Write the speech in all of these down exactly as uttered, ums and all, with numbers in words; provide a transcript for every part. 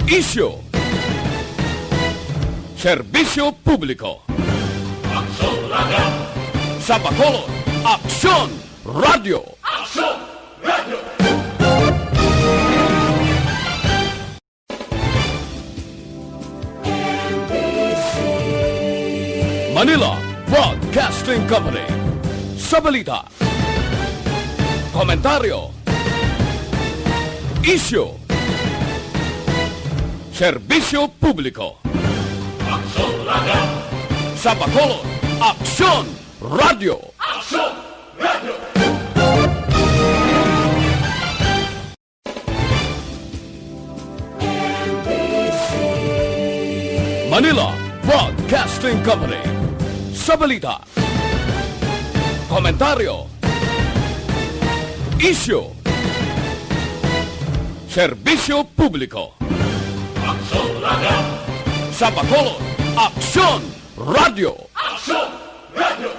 Isyu. Serbisyo publiko. Aksyon Radio. Sa Bacolod, Aksyon Radio. Aksyon Radio. Manila Broadcasting Company. Sa balita, komentaryo, isyu, serbisyo publiko. Aksyon Radio. Sa Bacolod, Aksyon Radio. Aksyon Radio. Manila Broadcasting Company. Sa balita, komentaryo, isyu, serbisyo publiko. Aksyon Radio. Sa Bacolod, Aksyon Radio. Aksyon Radio.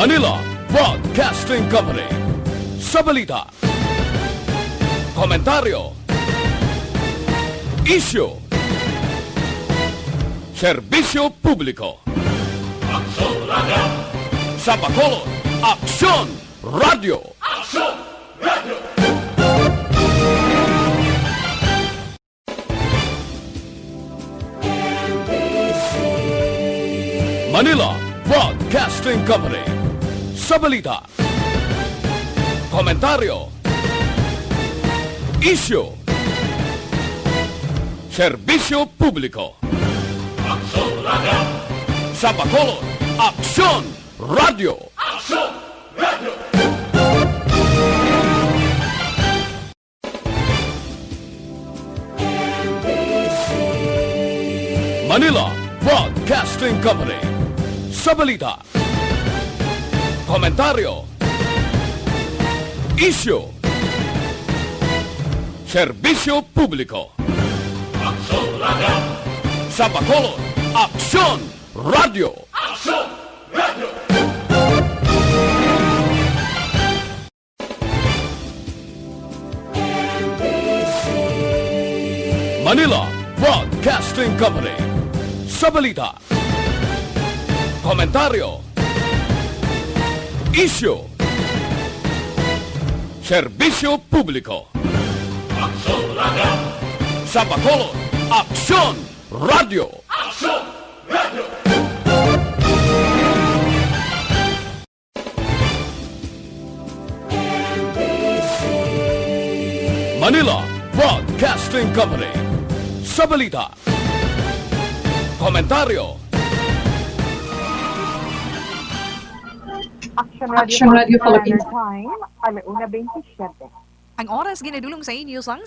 Manila Broadcasting Company. Sa balita, komentaryo, isyu, serbisyo publiko. Aksyon Radio. Sa Bacolod, Aksyon Radio. Aksyon Radio. Manila Broadcasting Company. Sa balita, komentaryo, isyu, serbisyo publiko. Aksyon Radio. Sa Bacolod, Aksyon Radio. Aksyon Radio. Manila Broadcasting Company. Sa balita, komentaryo, isyu, serbisyo publiko. Aksyon Radio. Sa Bacolod, Aksyon Radio. Aksyon Radio. Manila Broadcasting Company. Sa balita, komentaryo, isyu, serbisyo publiko. Aksyon Radio. Sa Bacolod, Aksyon Radio. Aksyon Radio. Manila Broadcasting Company. Sa balita, komentaryo, Action Radio Action Radio Philippines. Philippines. Time, alauna twenty-seven. Ang oras ginadulong sa inyo sang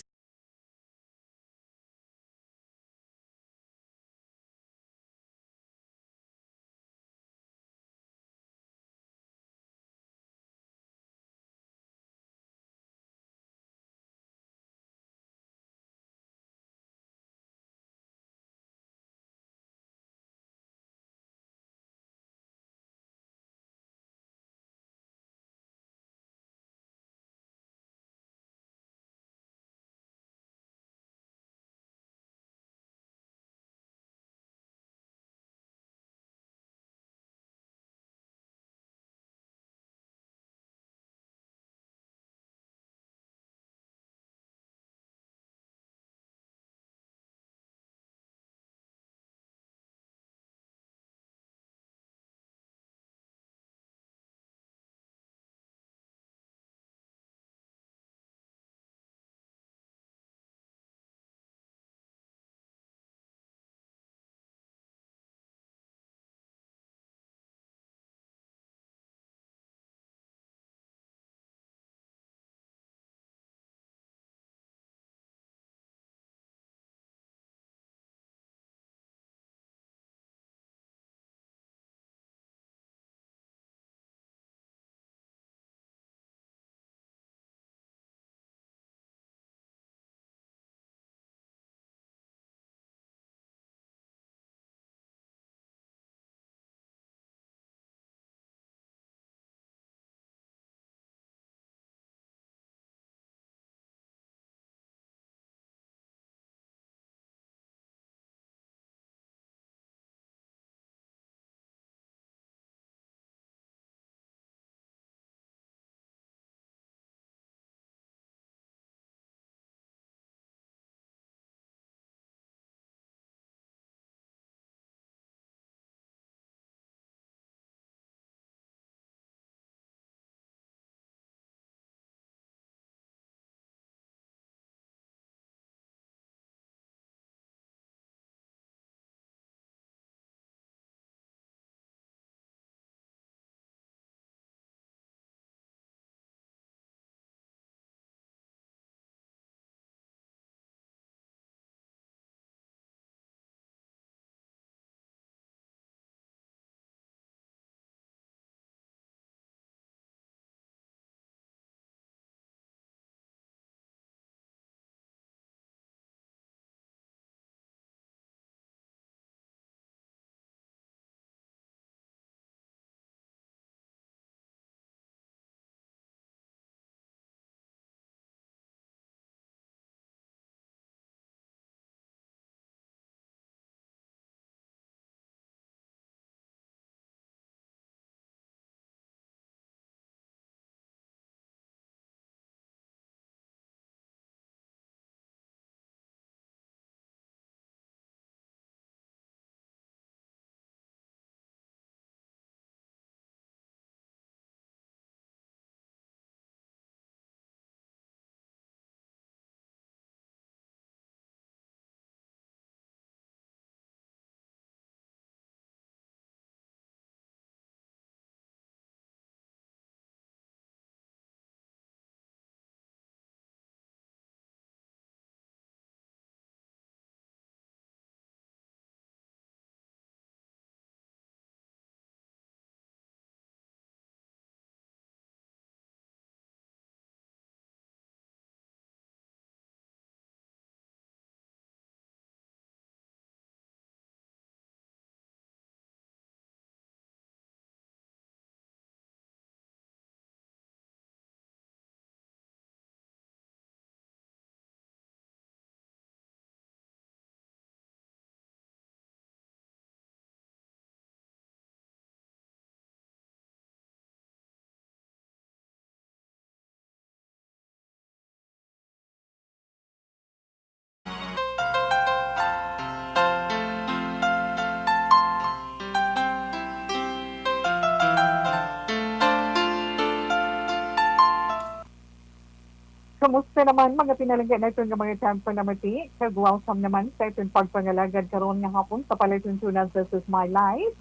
Kamusta naman, mga pinalangga naton nga mga tagpanamati? Kag welcome naman sa aton pagpangalagad karon nga hapon sa palatuntunan This Is My Life.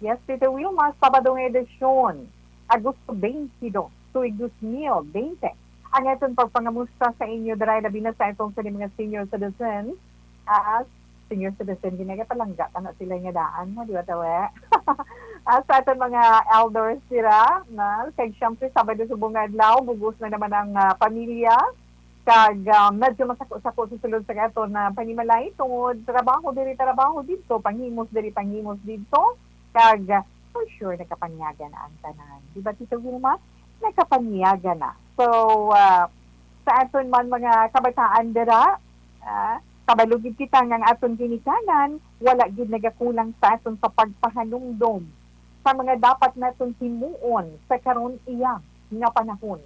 Yes, Tita Wilma, Sabado nga edisyon, Agosto twenty-two, tuig dos mil bente. Ang aton pagpangamusta sa inyo, dira labi na sa atong sa mga senior citizens, as senior citizen, ginagapalangga pa na sila nga daan mo, di ba, tawe? Ah, sa aton mga elders sila, na, kag siyempre, Sabado subong nga adlaw, bugos na naman ang ah, pamilya, kag ah, medyo masako-sako sa sulod sa aton na panimalay tungod trabaho diri, trabaho didto, panghimos diri, panghimos didto, kag ah, for sure, nakapanyaga na ang tanan. Di ba, Tito Wilma? Nakapanyaga na. So, ah, sa aton man mga kabataan dira, ah, kabalo gid kita nga ang aton ginikanan wala gid nagakulang sa aton sa pagpahanumdom sa mga dapat naton himuon sa karon iya nga panahon.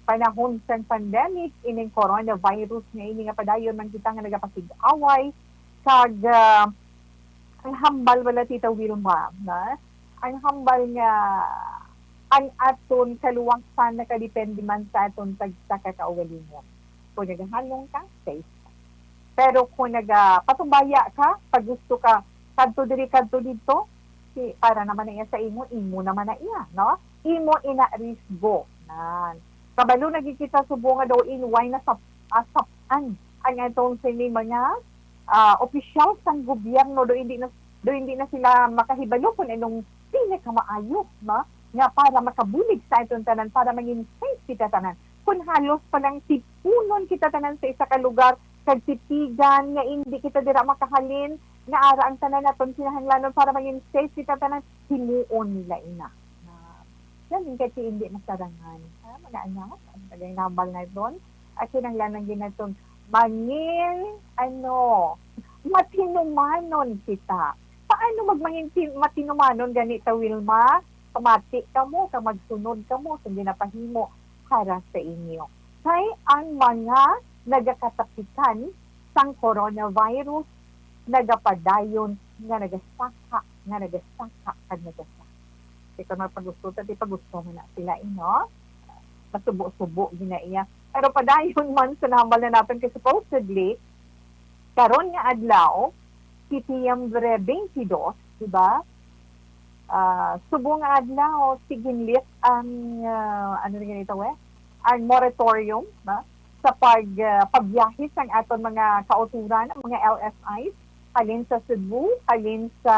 Panahon sang pandemic, ining coronavirus nga ini nga padayon man kita nga nagapasig-away, kag ah, ang hambal wala, Tita Wilma, na ang hambal nga ang aton kaluwasan nakadepende man sa aton tagsa ka kaugalingon. Kung nagahalong ka, safe ka. Pero kung nagapatumbaya ka, pag gusto ka, kadto diri, kadto didto, si, para naman na iya sa imo, imo naman na iya, no? Imo ina risgo. Nan. Kabalo na gid kita subong nga daw in why na sa asap-an ang atong sini mga ah, opisyal sang gobyerno, do hindi na, do hindi na sila makahibalo kung anong pinakamaayo, no? Nga para makabulig sa aton tanan, para maging safe kita tanan. Kung halos pa lang tipunon kita tanan sa isa ka lugar, kag tipigan nga hindi kita dira makahalin, nga ara ang tanan naton kinahanglanon para maging safe kita tanan, himuon nila ina. Na, yan, kay hindi masarangan. Ha, mga anak, ang tagang nambal na iton, at kinahanglanon ginaton, mangin, ano, matinumanon kita. Paano magmangin tin-, matinumanon gani ta, Wilma? Pamati kamo, ka magsunod kamo sa ginapahimo para sa inyo. Kay ang mga nagakatapikan sang coronavirus nagapadayon nga nagasaka, nga nagasaka, kag nagasaka. Di ko magpagusto, ta di pagusto mo na sila, eh, no? Masubo-subo gina iya. Pero padayon man sa nambal na naton kay supposedly, karon nga adlaw, Setyembre twenty-two, di ba? Ah, subong nga adlaw, siginlit ang, ah, ano na ganito, eh? Ang moratorium, ba? Sa pag, ah, pagbiyahe sang aton mga kauturan, ang mga L S Is, halin sa Cebu, halin sa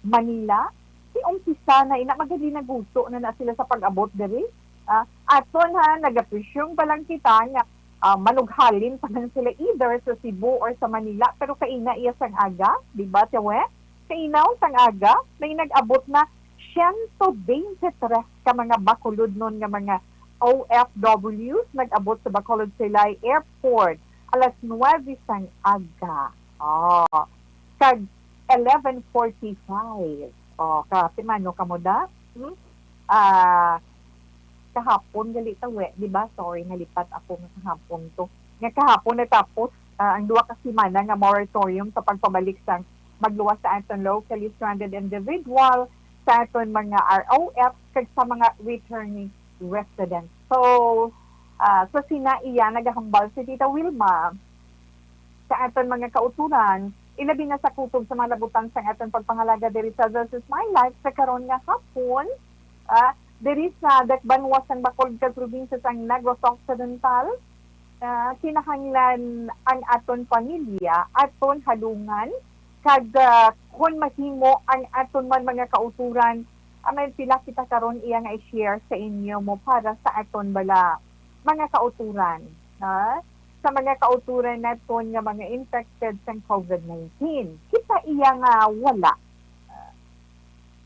Manila. Si umpisa na ina, magali na gusto na na sila sa pag-abot diri. Ah, aton ha, nagapresyong pa lang kita nga ah, manughalin pa lang sila either sa Cebu or sa Manila. Pero kaina iya sang aga, di ba, Tiyawe? Kainaw sang aga, may nag-abot na siyento bente tres ka mga Bacolodnon nga mga O F Ws nag-abot sa Bacolod Silay Airport alas nuwebe sang aga. Oh, kag eleven forty-five. Oh, ka, timano ka mo da? Hmm? Ah, kahapon gali ta, we, di ba? Sorry, nalipat ako nga kahapon to. Nga kahapon natapos, ah, ang duha ka semana nga moratorium sa pagpabalik sang magluwas sa aton locally stranded individual, sa aton mga R O F, kag sa mga returning residents. So, ah, sa sina iya nagahambal si Tita Wilma sa aton mga kauturan, ilabi na sa kutob sa mga labutan sang aton pagpangalaga diri sa This Is My Life sa karon nga hapon, ah, diri sa dakbanwa sang Bacolod kag probinsya sang Negros Occidental, ah, kinahanglan ang aton pamilya, aton halungan, kag, ah, kon mahimo, ang aton man mga kauturan, ah, may pila kita karon iya nga i-share sa inyo mo para sa aton bala mga kauturan, ha? Sa mga kauturan naton nga mga infected sang COVID nineteen. Kita iya nga wala. Ah,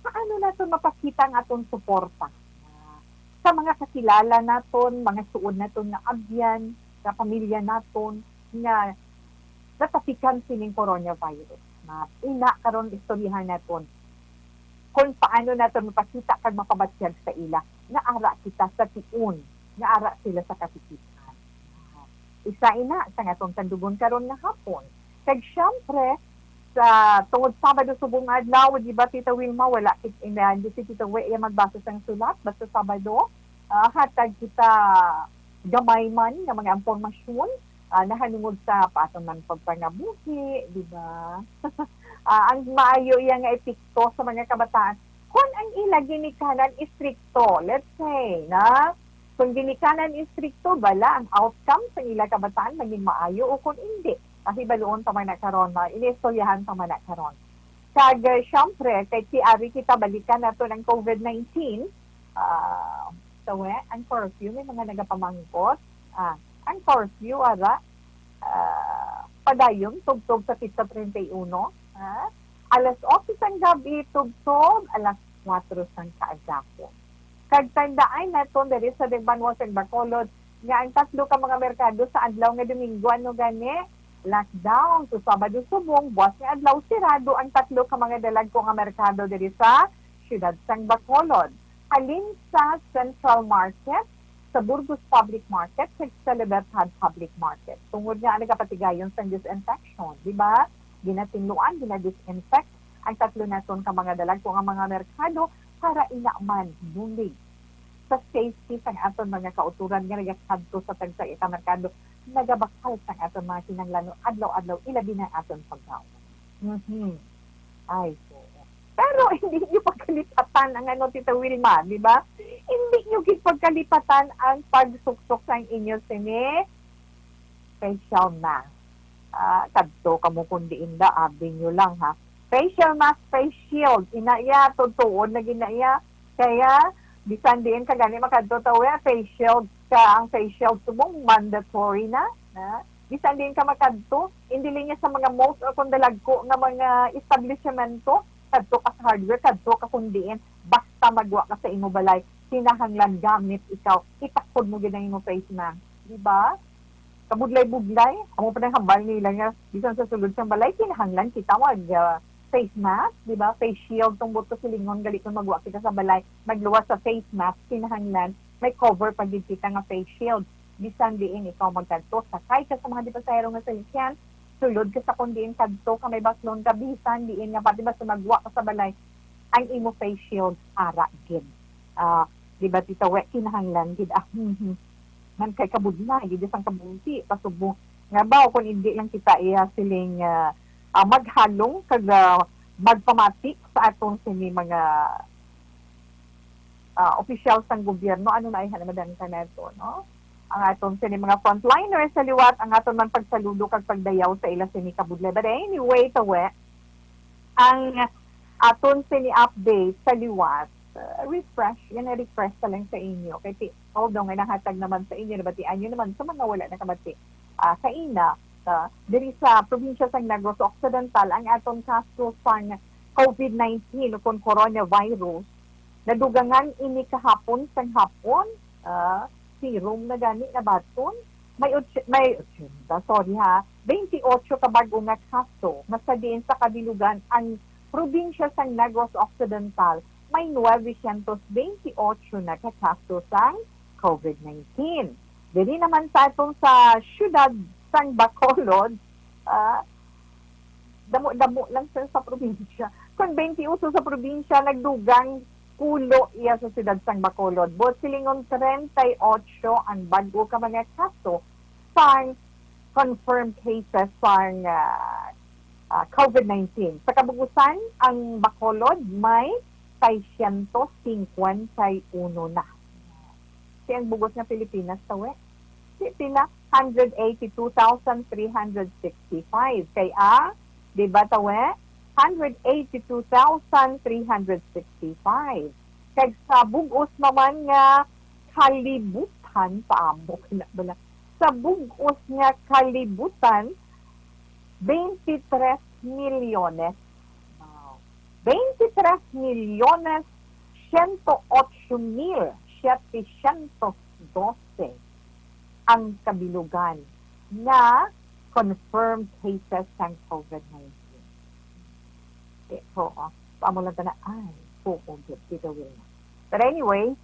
paano naton mapakita ang aton suporta? Ah, sa mga kakilala naton, mga suod naton nga abyan, sa pamilya naton nga natapikan sining coronavirus. Na ina karon istoryahan naton kung paano naton mapakita kag mapabatyag sa ila nga ara kita sa tion, nga ara sila sa katipikan. Isa ina sa atong kandugon karon nga hapon. Kag siyempre, sa tungod Sabado subong adlaw, di ba, Tita Wilma, wala kit ina, di si Tita Wi iya magbasa sang sulat, basta Sabado, ah, hatag kita gamay man nga mga impormasyon, ah, nahanungod sa aton man pagpangabuhi, di ba? Ah, ang maayo iya nga epekto sa mga kabataan. Kung ang ila ginikanan istrikto, let's say, na, kung ginikanan istrikto, bala ang outcome sa ila kabataan maging maayo o kung hindi. Pahibaluon ta man na karon, ma-, iniistoryahan ta man na karon. Kag, eh, syempre, kay ti ari kita, balikan naton ang COVID nineteen, ah, tawe, ang curfew, may mga nagapamangkot. Ah, ang curfew, ara, ah, padayon, tubtob sa petsa treinta y uno, ha? Alas otso sang gabi, tubtob, alas kuwatro sang kaagahon. Kag tandaan naton diri sa Degbanwa sang Bacolod nga ang tatlo ka mga merkado sa adlaw nga Domingo, ano gani, lockdown. So, Sabado subong, buwas nga adlaw, sirado ang tatlo ka mga dalagko nga merkado diri sa siyudad sang Bacolod. Halin sa Central Market, sa Burgos Public Market, kag sa Libertad Public Market. Tungod nga nagapatigayon sang disinfection, di ba? Ginatinluan, gina-disinfect ang tatlo naton ka mga dalagko nga mga merkado para ina man bulig sa safety sang aton mga kautoran nga nagakadto sa tagsa ka merkado, nagabakal sang aton mga kinahanglanon adlaw-adlaw, ilabi na aton pagkaon. Mhm. Ay, oo. Pero hindi niyo pagkalipatan ang ano, Tita Wilma, di ba? Hindi niyo gid pagkalipatan ang pagsuksok sang inyo sini facial mask. Ah, kadto kamo kun diin da, abi niyo lang, ha. Facial mask, face shield, ina iya, tutuon na gid na iya. Kaya, bisan diin ka gani makadto, tawe, face shield ka, ang face shield subong mandatory na, ha? Bisan diin ka makadto, hindi lang niya sa mga malls o kung dalagko nga mga establishmento, kadto ka sa hardware, kadto ka kun diin, basta magwa ka sa imo balay, kinahanglan gamit ikaw, itakod mo gid ang imo face mask, di ba? Kabudlay-budlay, amo pa nang hambal nila nga bisan sa sulod sang balay, kinahanglan kita mag, ah, face mask, di ba? Face shield, tungod ko silingon, gali kung magwa kita sa balay, magluwas sa face mask, kinahanglan may cover pa gid kita nga face shield. Bisan diin ikaw magkadto, sakay ka sa mga di pasahero nga saliksyan, sulod ka sa kun diin kadto ka, may baklon ka, bisan diin nga pati ba sa magwa ka sa balay, ang imo face shield ara gid. Ah, di ba, Tita We, kinahanglan gid, ah, mhm. Man kay kabudlay gid sang kabunsi, pasubong nga ba, kung hindi lang kita iya siling, ah, ah, maghalong kag, ah, magpamati sa atong sini mga ah, opisyal sang gobyerno, ano na ay halimadan ka nato, no? Ang aton sini mga frontliners sa liwat, ang aton man pagsaludo kag pagdayaw sa ila sini kabudlay. But anyway, tawe, ang aton sini update sa liwat, uh, refresh, yan ay refresh sa lang sa inyo. Kay ti, although nga nahatag naman sa inyo, nabatian nyo naman sa mga wala nakabati, ah, kaina, ah, diri sa probinsya sang Negros Occidental, ang aton kaso sang COVID nineteen o kon coronavirus, nadugangan ini kahapon sang hapon, ah, serum na gani nabaton. May och-, may ochenta, sorry ha, twenty-eight ka bag-o nga kaso nga sa diin sa kabilugan ang probinsya sang Negros Occidental may nuwebesyentos bentiocho na ka kaso sang COVID nineteen. Diri naman sa aton sa siyudad sang Bacolod, ah, damo-damo lang sa, sa probinsya. Kung twenty-eight sa probinsya, nagdugang pulo iya sa siyudad sang Bacolod. Buot silingon, treinta y ocho ang bag-o ka mga kaso sang confirmed cases sang, ah, ah, COVID nineteen. Sa kabug-usan, ang Bacolod may seiscientos cincuenta y uno na. Si ang bug-os nga Pilipinas, tawe? Si sila, hundred eighty-two thousand three hundred sixty-five. Kay, ah, di ba, tawe? Hundred eighty-two thousand three hundred sixty-five. Kag sa bug-os naman nga kalibutan, paamo ka na bala. Sa bug-os nga kalibutan, veintitrés milyones. Wow. Veintitrés milyones ciento ocho mil setecientos doce ang kabilugan nga confirmed cases sang COVID nineteen. Eh, oo. Paamo lang ta na, ay, oo, gid, Tita Wilma. But anyway,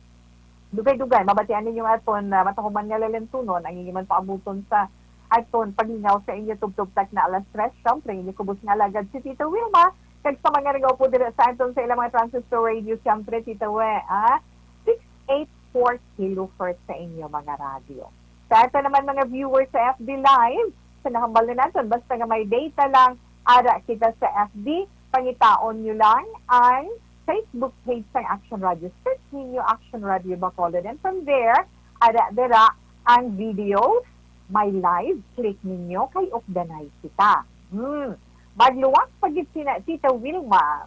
dugay-dugay, mabatian ninyo nga aton, ah, matahuman nga lalentunon ang inyo man paabuton sa aton paglingaw sa inyo tubtob takna alas tres. Siyempre, inyo kubos nga alagad si Tita Wilma, kag sa mga nagaupo diri sa aton sa ilang mga transistor radio, siyempre, Tita We, ah, six eight four kilohertz sa inyo mga radyo. Sa ato naman mga viewers sa F B Live, sa nahambal na naton, basta nga may data lang, ara kita sa F B, pangitaon nyo lang ang Facebook page sang Action Radio. Search ninyo Action Radio Bacolod. And from there, ara dira ang videos, may live, click ninyo, kay updanay kita. Hmm. Magluwas pa gid sina Tita Wilma.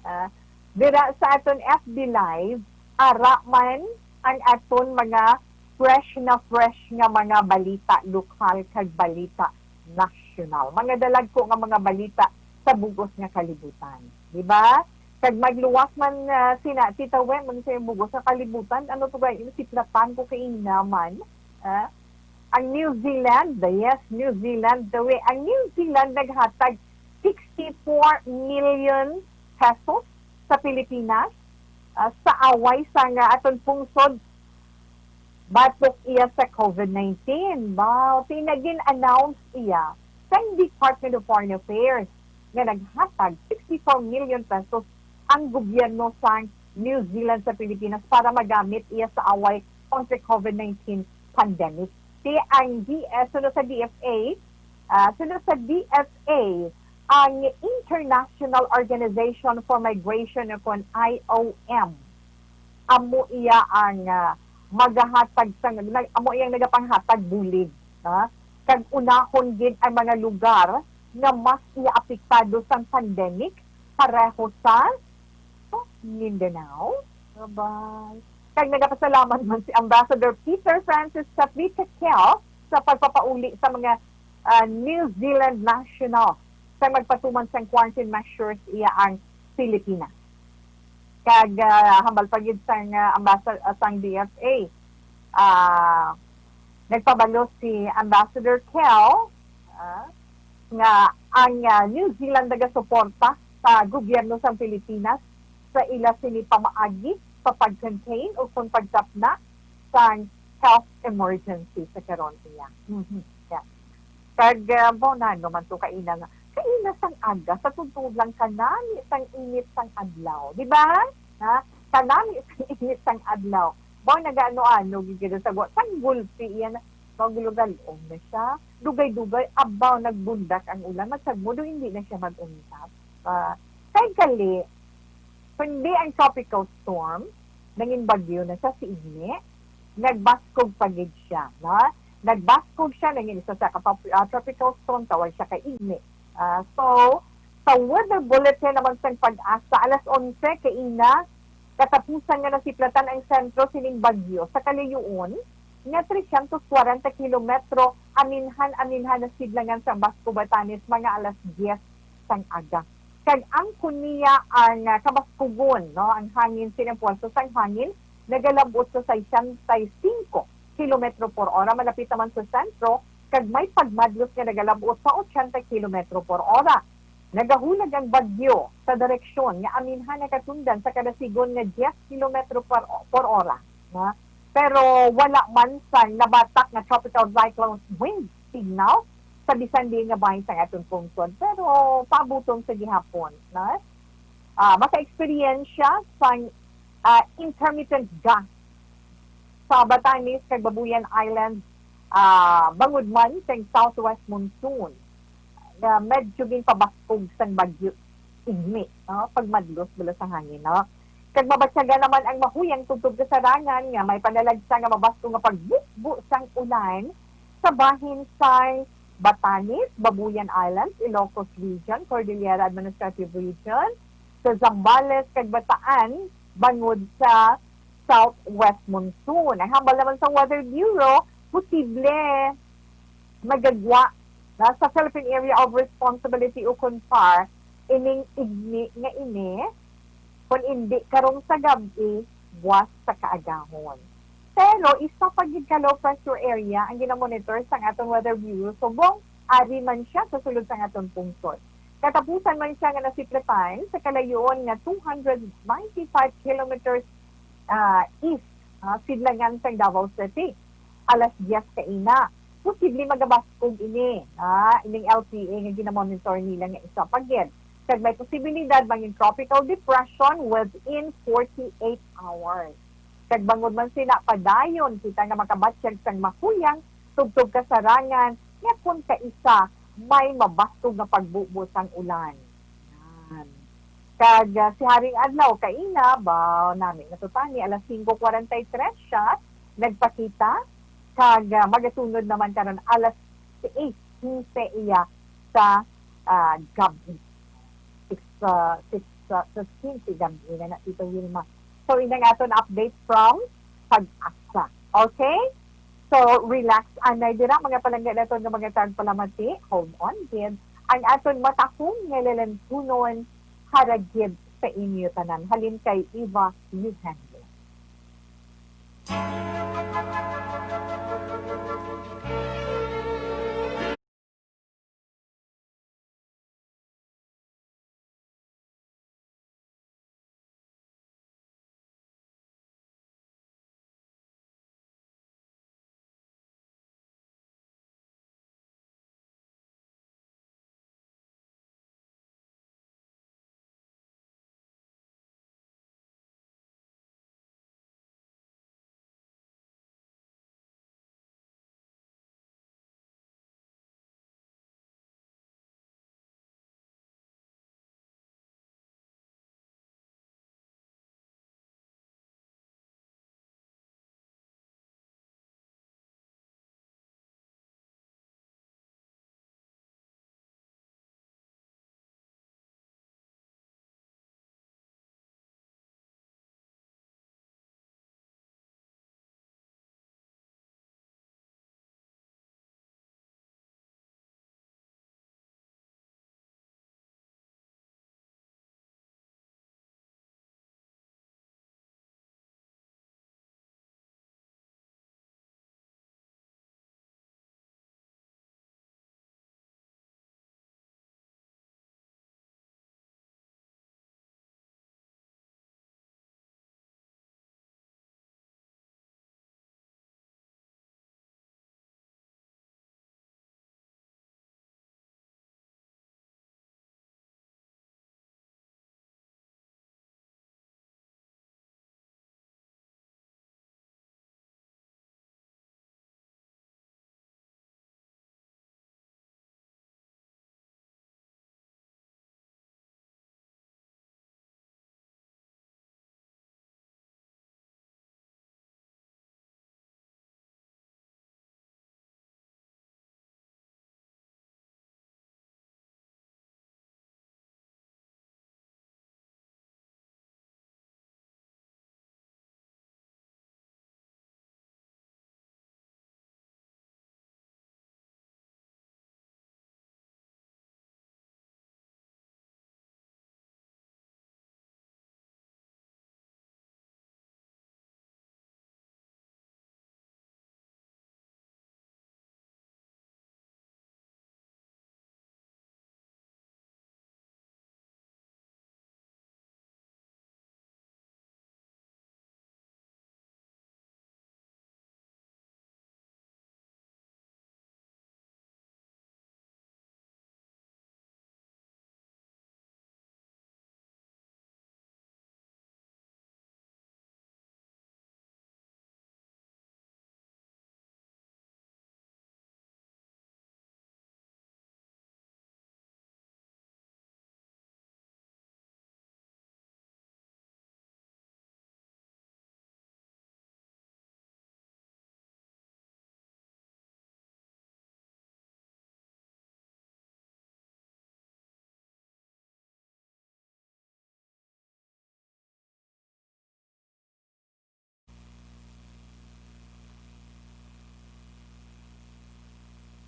Ah, dira sa aton F B Live, ara man ang aton mga fresh na fresh nga mga balita lokal kag balita nasyonal. Mga dalagko nga mga balita sa bug-os nga kalibutan. Di ba? Kag magluwas man, ah, sina Tita Wen, man sa bug-os nga kalibutan, ano to ba, yung siplatan ko kay naman, ah, ang New Zealand, yes, New Zealand, the way, ang New Zealand naghatag sixty-four million pesos sa Pilipinas, ah, sa away sa nga aton pungsod batok iya sa covid nineteen. Wow, pinagin-announce iya sang Department of Foreign Affairs nga naghatag sixty-four million pesos ang gobyerno sang New Zealand sa Pilipinas para magamit iya sa away kontra covid nineteen pandemic. Ti ang D S, suno sa D F A, ah, suno sa D F A, ang International Organization for Migration o kon I O M. Amo iya ang, ah, magahatag sang, nag-, amo iyang nagapanghatag bulig, ha? Kag unahon gid ang mga lugar nga mas iya apektado sang pandemic, pareho sa Mindanao. Bye-bye. Kag nagapasalamat man si Ambassador Peter Francis Chapita Kel sa pagpapauli sa mga, ah, New Zealand national sa magpatuman sang quarantine measures iya ang Pilipinas. Kag, ah, hambal pa gid sang, ah, ambasa-, ah, sang D F A, ah, nagpabalo si Ambassador Kel, ah, nga ang, ah, New Zealand nagasuporta sa gobyerno sang Pilipinas sa ila sini pamaagi sa pag-contain o kon pagtapna sang health emergency sa karon iya. Mhm. Yeah. Kag, ah, mao na naman to kaina nga, kaina sang aga, sa tugtog lang kanami sang init sang adlaw, di ba? Ha? Kanami sang init sang adlaw. Mao nagaano-ano gid kita sa gwa-, sang gulpi iya na, magulo-galong na siya. Dugay-dugay, abaw, nagbundak ang ulan. Magsagmo do, hindi na siya mag-untat. Ah, kay gali, kundi ang tropical storm, nangin bagyo na siya si Igni, nagbaskog pa gid siya, no? Nagbaskog siya, nangin isa sa ka-, ah, tropical storm, tawag siya kay Igni. Ah, so, sa weather bulletin naman sang PAGASA, alas onse kaina, katapusan nga nasiplatan ang sentro sining bagyo sa kalayoon nga trescientos kwarenta kilometro, aminhan-aminhan na sidlangan sa Basco, Batanes, mga alas diyes sang aga. Kag ang kuniya ang, ah, kabaskugon, no, ang hangin, sining puwersa sang hangin nagalab-ot sa sesenta y cinco kilometro por ora, malapit naman sa sentro, kag may pagmadlos nga nagalab-ot sa ochenta kilometro por ora. Nagahulag ang bagyo sa direksyon nga aminhan nakatundan sa kada sigon nga diyes kilometro por, por ora, no? Pero wala man sang nabatak nga tropical cyclone wind signal sa bisan diin nga bahin sang aton pungsod. Pero paabuton sa gihapon, no? Ah, maka-eksperyensya sang, ah, intermittent gust sa Batanes kag Babuyan Island, ah, bangod man sang southwest monsoon nga medyo ginpabaskog sang bagyo Igni, no? Pagmadlos bala sa hangin, no? Kag mabatyagan naman ang mahuyang tubtob kasarangan nga may panalagsa nga mabaskog nga pagbukbo sang ulan sa bahin sang Batanes, Babuyan Islands, Ilocos Region, Cordillera Administrative Region, sa Zambales kag Bataan bangod sa southwest monsoon. Ang hambal naman sa Weather Bureau, posible magagwa na sa Philippine Area of Responsibility o kon PAR ining Igni nga ini, kon indi karong sa gab-i, buwas sa kaagahon. Pero isa pa gid ka low pressure area ang ginamonitor sang aton Weather Bureau subong ari man siya sa sulod sang aton pungsod. Katapusan man siya nga nasiplatan sa kalayoon nga two hundred ninety-five kilometers, ah, east, ah, sidlangan sang Davao City. Alas diyes kaina, posible magabaskog ini, ah, ining L P A nga ginamonitor nila nga isa pa gid. Kag may posibilidad mangin tropical depression within forty-eight hours. Kag bangod man sina, padayon kita nga makabatyag sang mahuyang tubtob kasarangan, nga kon kaisa may mabastog nga pagbubo sang ulan. Yan. Kag, ah, si Haring Adlaw, kaina, ba, nami natutani, alas singko kwarenta y tres siya nagpakita, kag, ah, magasunod naman karon alas sais quince iya sa, ah, gab-, six, ah, six, ah, sa quince gab-, ina na, Tito Wilma. So, inang aton update from Pag-asa. Okay? So, relax anay dira, mga palangga naton nga mga tagpalamati. Hold on, gid. Ang aton matahom nga lalantunon, para gid sa inyo tanan. Halin kay Eva Eugenio.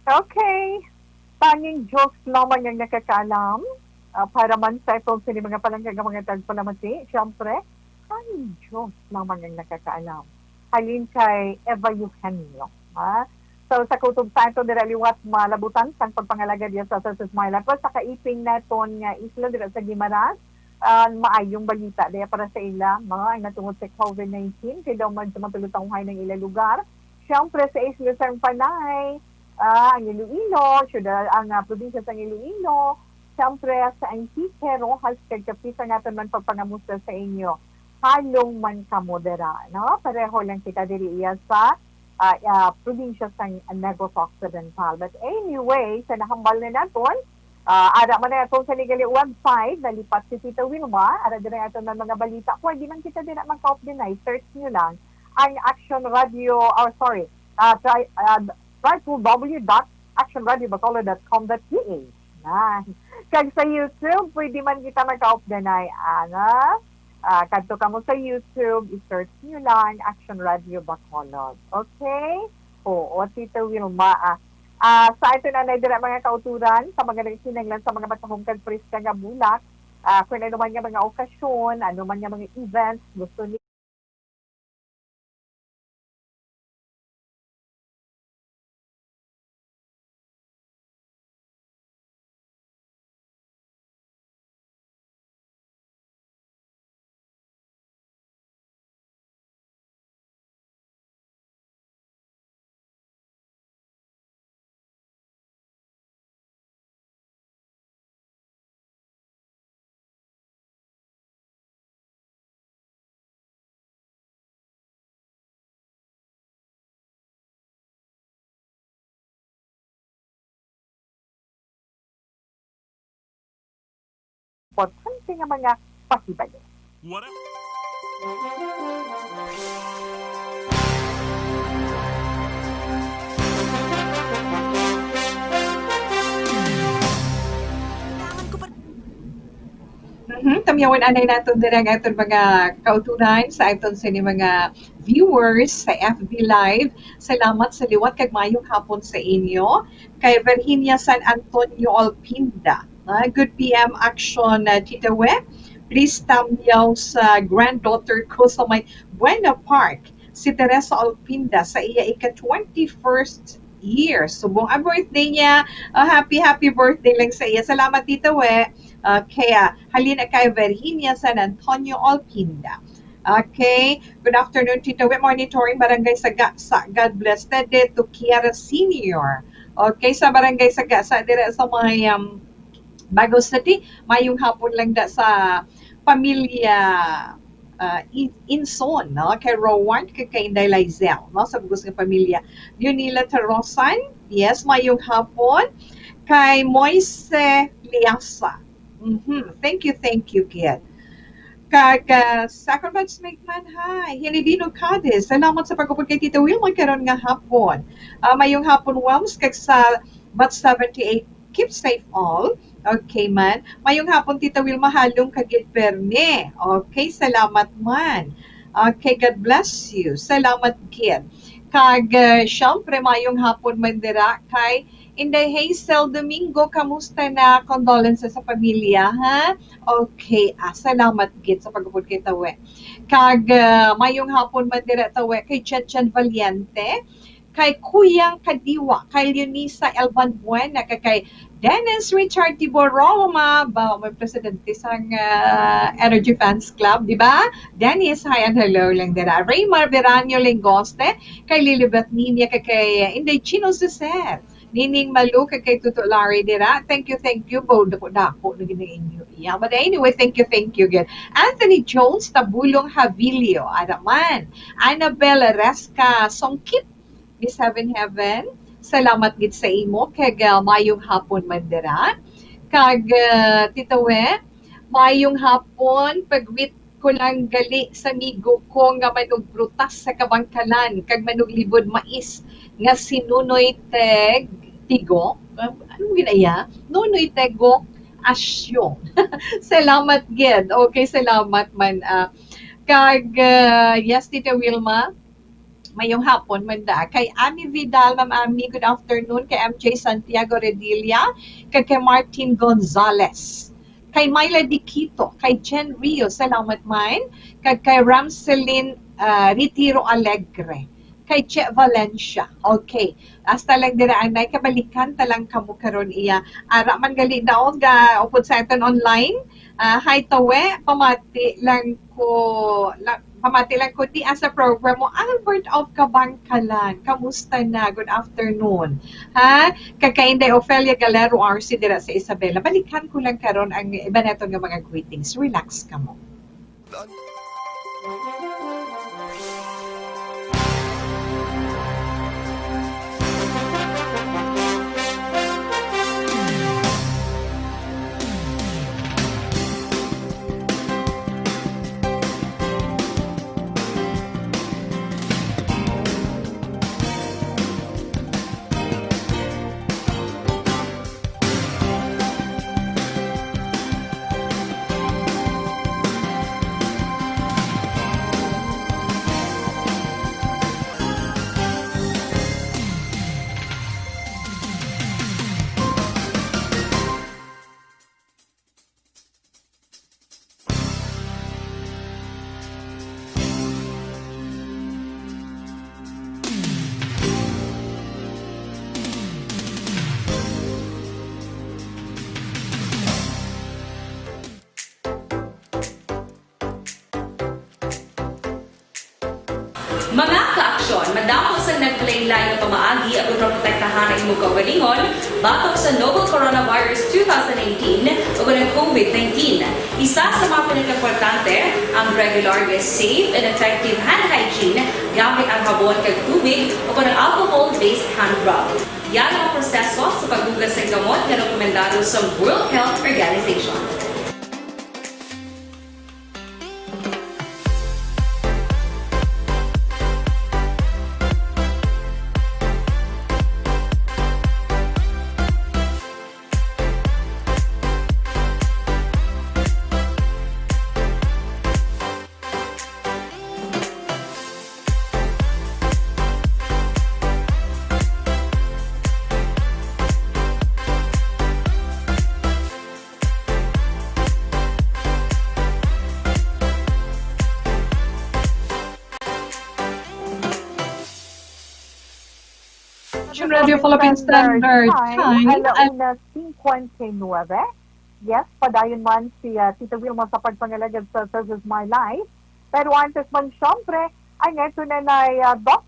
Okay. Tanging Dios lamang ang nakakaalam. Ah, para man sa itong sini mga palangga nga mga tagpalamati, siyempre, tanging Dios lamang ang nakakaalam. Halin kay Eva Eugenio, ha? So, sa kutob sa aton dira liwat, malabutan sang pagpangalaga diya sa Sosas Marla. Pero sa kaiping naton nga isla dira sa Guimaras, ah, maayong balita diya para sa ila, mga ang natungod sa covid nineteen, kay daw man sa mga tulutanghay ng ila lugar. Siyempre, sa isla sang Panay, ah, ang Iloilo, syudad, ang, ah, probinsya sang Iloilo, siyempre, sa Antique, Roxas, kag Capiz, ang aton man pagpangamusta sa inyo. Halong man kamo dira, no? Pareho lang kita diri iya sa ah, ah, probinsya sang Negros Occidental. But anyway, sa nahambal na naton, ah, ara man na atong sa legal website, nalipat si Tita Wilma, ara din ang aton mga balita. Pwede man kita din ang maka-off din ay, search nyo lang ang Action Radio, oh, sorry, ah, try, ah, try to W dot action radio bacolod dot com dot P H. Na. Kag sa YouTube, pwede man kita maka-off din ay, ana. Ah, kadto kamo sa YouTube, i-search nyo lang Action Radio Bacolod. Okay? Oo, Tita Wilma, ah. Ah, sa aton anay dira, mga kauturan, sa mga nagkinahanglan sa mga matahom kag preska nga bulak, ah, kung ano man nga mga okasyon, ano man nga mga events, gusto ni importante nga mga pahibalo. What up? Mhm, tamyawan anay naton dira ang aton mga kauturan sa aton sini mga viewers sa F B Live. Salamat sa liwat kag mayong hapon sa inyo. Kay Virginia San Antonio Alpinda, ah, good P M action, ah, Tita We. Please tamyaw sa granddaughter ko sa may Buena Park, si Teresa Alpinda, sa iya ika twenty-first year. Subong ang birthday niya. Ah, happy, happy birthday lang sa iya. Salamat, Tita We. Okay, ah, halina kay Virginia San Antonio Alpinda. Okay. Good afternoon, Tita We. Monitoring Barangay Sagasa. God bless. Tede to Kiara Senior. Okay, sa Barangay Sagasa, dire sa may, um, Bago City. Mayong hapon lang da sa pamilya, ah, In-, Inson, no? Kay Rowan, kay, kay Inday Lizelle, no? Sa bugos nga pamilya. Leonila Tarosan, yes, mayong hapon. Kay Moise Liasa. Mhm. Thank you, thank you, kid. Kag, ah, second batch, Smigman, hi. Hilidino Cadiz, salamat sa pag-upod kay Tita Wilma karon nga hapon. Ah, mayong hapon, Wams, kag sa batch seventy-eight, keep safe all. Okay man. Mayong hapon, Tita Wilma, halong kagid perme. Okay, salamat man. Okay, God bless you. Salamat gid. Kag, ah, syempre, mayong hapon man dira kay Inday Hazel Domingo, kamusta na? Condolences sa pamilya, ha? Okay, ah, salamat gid sa pag-upod kay Tawe. Kag, ah, mayong hapon man dira, Tawe, kay Chen Chen Valiente, kay Kuyang Kadiwa, kay Leonisa Elban Buena, kag kay Dennis Richard Tiboroma, ba, may presidente sang, ah, Energy Fans Club, di ba? Dennis, hi and hello lang dira. Raymar Veranio Lengoste, kay Lilibet Ninia, kag kay Inday Chino Cesar. Nining Malu, kag kay Tuto Larry dira. Thank you, thank you. Bo, dako-dako na gid ang inyo iya. But anyway, thank you, thank you gid. Anthony Jones, Tabulong Havilio, ara man. Annabel Resca Songkit, Miss Heaven Heaven. Salamat gid sa imo, kag, ah, mayong hapon man dira. Kag, ah, Tita We, mayong hapon, pag-greet ko lang gali sa amigo ko nga manugprutas sa Kabangkalan kag manuglibod mais nga si Nunoy Teg-, Tigo. Ah, ano ginaya? Nunoy Tego Asyo. Salamat gid. Okay, salamat man. Ah, kag, ah, yes, Tita Wilma, mayong hapon man da. Kay Ami Vidal, Ma'am Ami, good afternoon. Kay M J Santiago Redilla, kag kay Martin Gonzalez. Kay Myla Diquito, kay Jen Rio, salamat man. Kag kay Ramselin, ah, Retiro Alegre, kay Che Valencia. Okay. Hasta lang dira, anay, kabalikan ta lang kamo karon iya. Ara man gali daw ga upod sa aton online. Ah, hi, Tawe, pamati lang ko, la-, pamati lang ko di sa program mo, Albert of Kabangkalan. Kamusta na? Good afternoon. Ha? Kag kay Inday Ofelia Galero R C dira sa Isabela. Balikan ko lang karon ang iba naton nga mga greetings. Relax kamo. Mga kaaksyon, madamo sang naglain-lain nga pamaagi aron maprotektahan ang imong kaugalingon batok sa novel coronavirus two thousand nineteen o ang COVID nineteen. Isa sa mga pinakaimportante, ang regular nga safe and effective hand hygiene gamit ang habon kag tubig o ang alcohol-based hand rub. Yan ang proseso sa paghugas sa gamot nga rekomendado sa World Health Organization. Action Radio Philippines Standard Time, time, alauna cincuenta y nueve. Yes, padayon man si ah, Tita Wilma sa pagpangalagad sa This Is My Life. Pero antes man, syempre, ay ngeto na na uh, Doc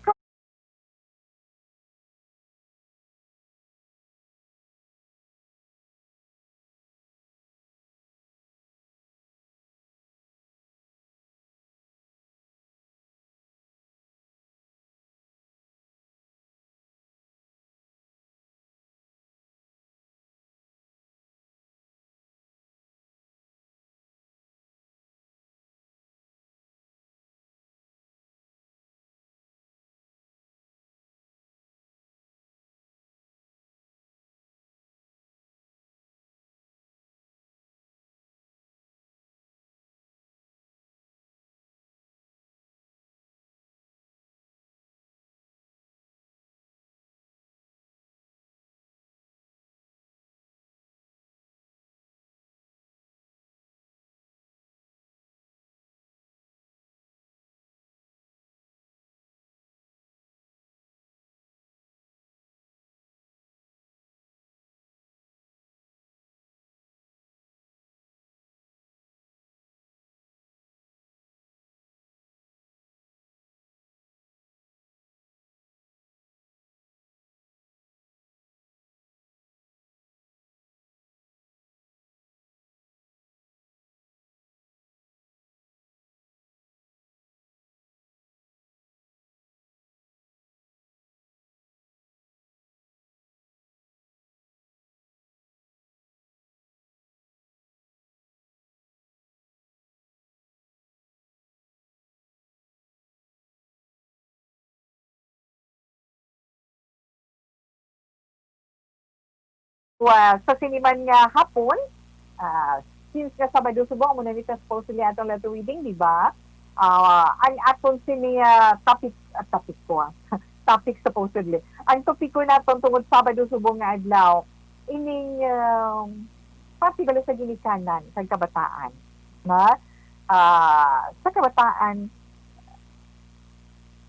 Wa, sa sini man nga hapon, ah, since nga Sabado subong, amo na ni ta supposedly atong letter reading, di ba? Ah, ang aton sini, ah, topic, ah, topic ko, ah. Topic supposedly. Ang topiko naton tungod Sabado subong nga adlaw, ining, um, parte bala sa ginikanan sa kabataan. Na, ah, sa kabataan,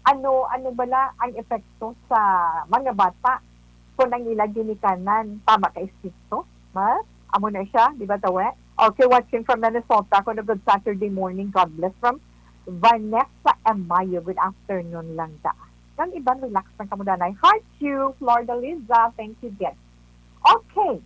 ano, ano bala ang epekto sa mga bata kung ang ila ginikanan tama ka estrikto? Ma? Amo na siya, di ba, Tawe? Okay, watching from Minnesota. Kuno, good Saturday morning. God bless from Vanessa M. Mayo. Good afternoon lang da. Ang iban, relax lang kamo danay. Heart you, Florida Liza. Thank you, Jen. Okay.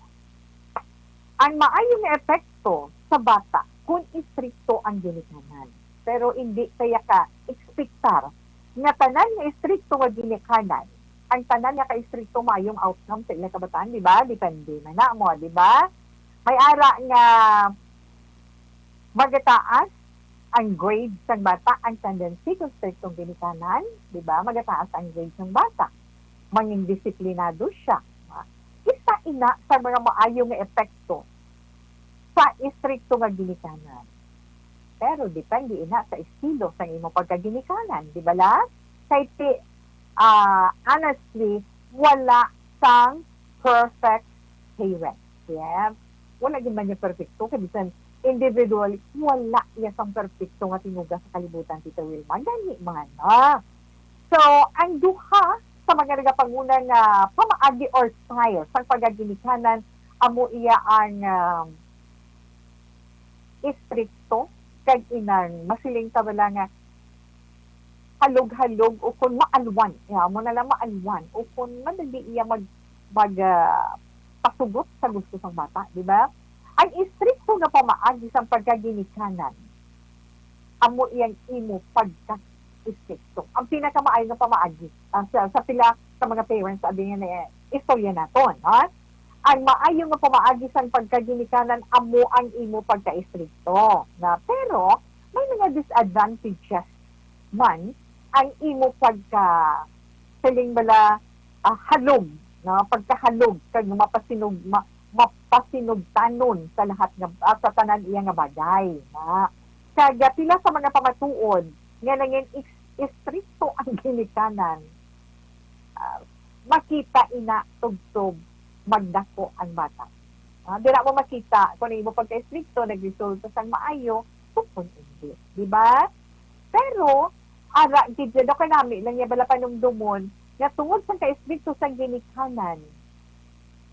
Ang maayo nga epekto sa bata kung istrikto ang ginikanan. Pero hindi kaya ka ekspektar nga tanan nga istrikto nga ginikanan, ang tanan nga ka-istrikto maayong outcome sa ila kabataan, di ba? Depende man na mo, di ba? May ara nga magataas ang grade sang bata, ang tendency kung striktong ginikanan, di ba? Magataas ang grade sang bata. Mangin disiplinado siya. Isa ina sa mga maayo nga epekto sa istrikto nga ginikanan. Pero depende ina sa estilo sang imo pagkaginikanan, di ba la? Kay ti, ah, honestly, wala sang perfect parent. Yeah. Wala gid man niya perfecto, kay bisan individual, wala iya sang perfecto nga tinuga sa kalibutan, Tita Wilma. Gani man na. So, ang duha sa mga nagapanguna nga pamaagi or style sa pagkaginikanan, amo iya ang, um, istrikto kag inang masiling ta bala nga halog-halog o kung maalwan, ya, mo na lang maalwan o kung madali iya mag, mag, ah, pasugot sa gusto sang bata, di ba? Ang istrikto nga pamaagi sang pagkaginikanan, amo iyang imo pagka-istrikto. Ang pinakamaayo nga pamaagi, ah, sa, sa pila sa mga parents, abi nga na, istorya naton, ha? Ang maayo nga pamaagi sang pagkaginikanan amo ang imo pagka-istrikto. Na, pero, may mga disadvantages man ang imo pagka, siling bala, ah, halog, no? Pagkahalog kag mapasinog-, ma-, mapasinugtanon sa lahat nga, ah, sa tanan iya nga bagay, na. Kag, ah, pila sa mga pamatuod nga nangin is-, istrikto ang ginikanan, ah, makita ina tubtob magdako ang bata. Ah, dira mo makita kung ang imo pagka-istrikto nagresulta sang maayo o kung hindi, di ba? Pero, ara gid, daw kanami lang niya bala panumdumon nga tungod sa ka-istrikto sang ginikanan,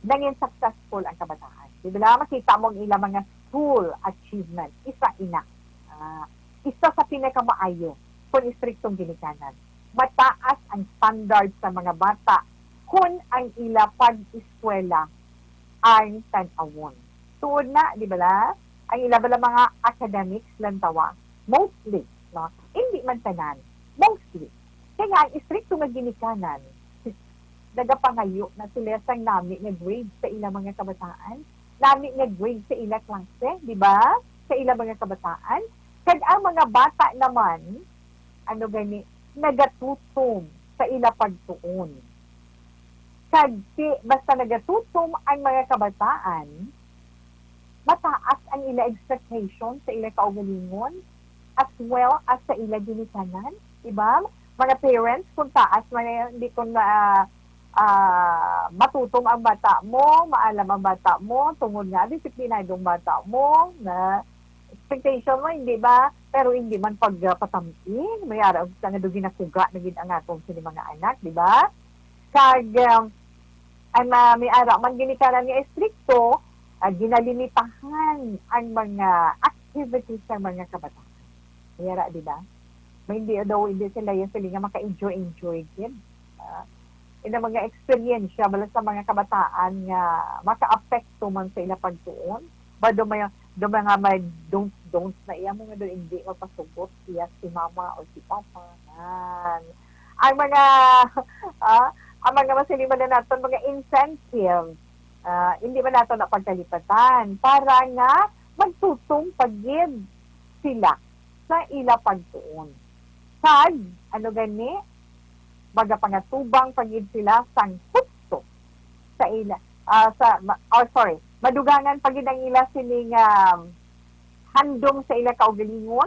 nangin successful ang kabataan. Di ba? Makita mo ang ilang mga school achievement. Isa ina. Ah, isa sa pinakamaayo kung istriktong ginikanan. Mataas ang standard sa mga bata kung ang ila pag-eskwela ang tan-awon. Tuod na, di ba la? Ang ila bala mga academics lang tawa. Mostly, no? Hindi man tanan. Mostly. Kaya nga, ang istrikto nga ginikanan, nagapangayo na sila sang nami nga grade sa ilang mga kabataan, nami nga grade sa ila klase, di ba? Sa ilang mga kabataan. Kag ang mga bata naman, ano gani, nagatutom sa ila pagtuon. Kag ti-, basta nagatutom ang mga kabataan, mataas ang ila expectation sa ila kaugalingon, as well as sa ila ginikanan, di ba? Mga parents, kung taas man, hindi, kung, ah, ah, matutom ang bata mo, maalam ang bata mo, tungod nga disiplinado ang bata mo, na expectation mo, hindi ba? Pero hindi man pagpatampi, may ara sa nga do ginakuga na gid ang atong sini mga anak, di ba? Kag, um, ang, ah, may ara man ginikanan nga estrikto, ah, ginalimitahan ang mga activities sa mga kabataan. May ara, di ba? May hindi daw, hindi sila, yung sila nga maka-enjoy-enjoy gid. Ah, ina mga eksperyensya bala sa mga kabataan nga makaapekto man sa ila pagtuon. Ba do may, do mga may don't, don't na iya mo nga do hindi mapasugot siya si mama o si papa. Yan. Ang mga, ah, ang mga masiliman na naton, mga incentive, ah, hindi man nato na pagkalipatan para nga magtutom pa gid sila sa ila pagtuon. Kag, ano gani, magapangatubang pa gid sila sang husto sa ila, ah, sa, ma-, oh, sorry, madugangan pa gid ang ila sining, um, handom sa ila kaugalingon,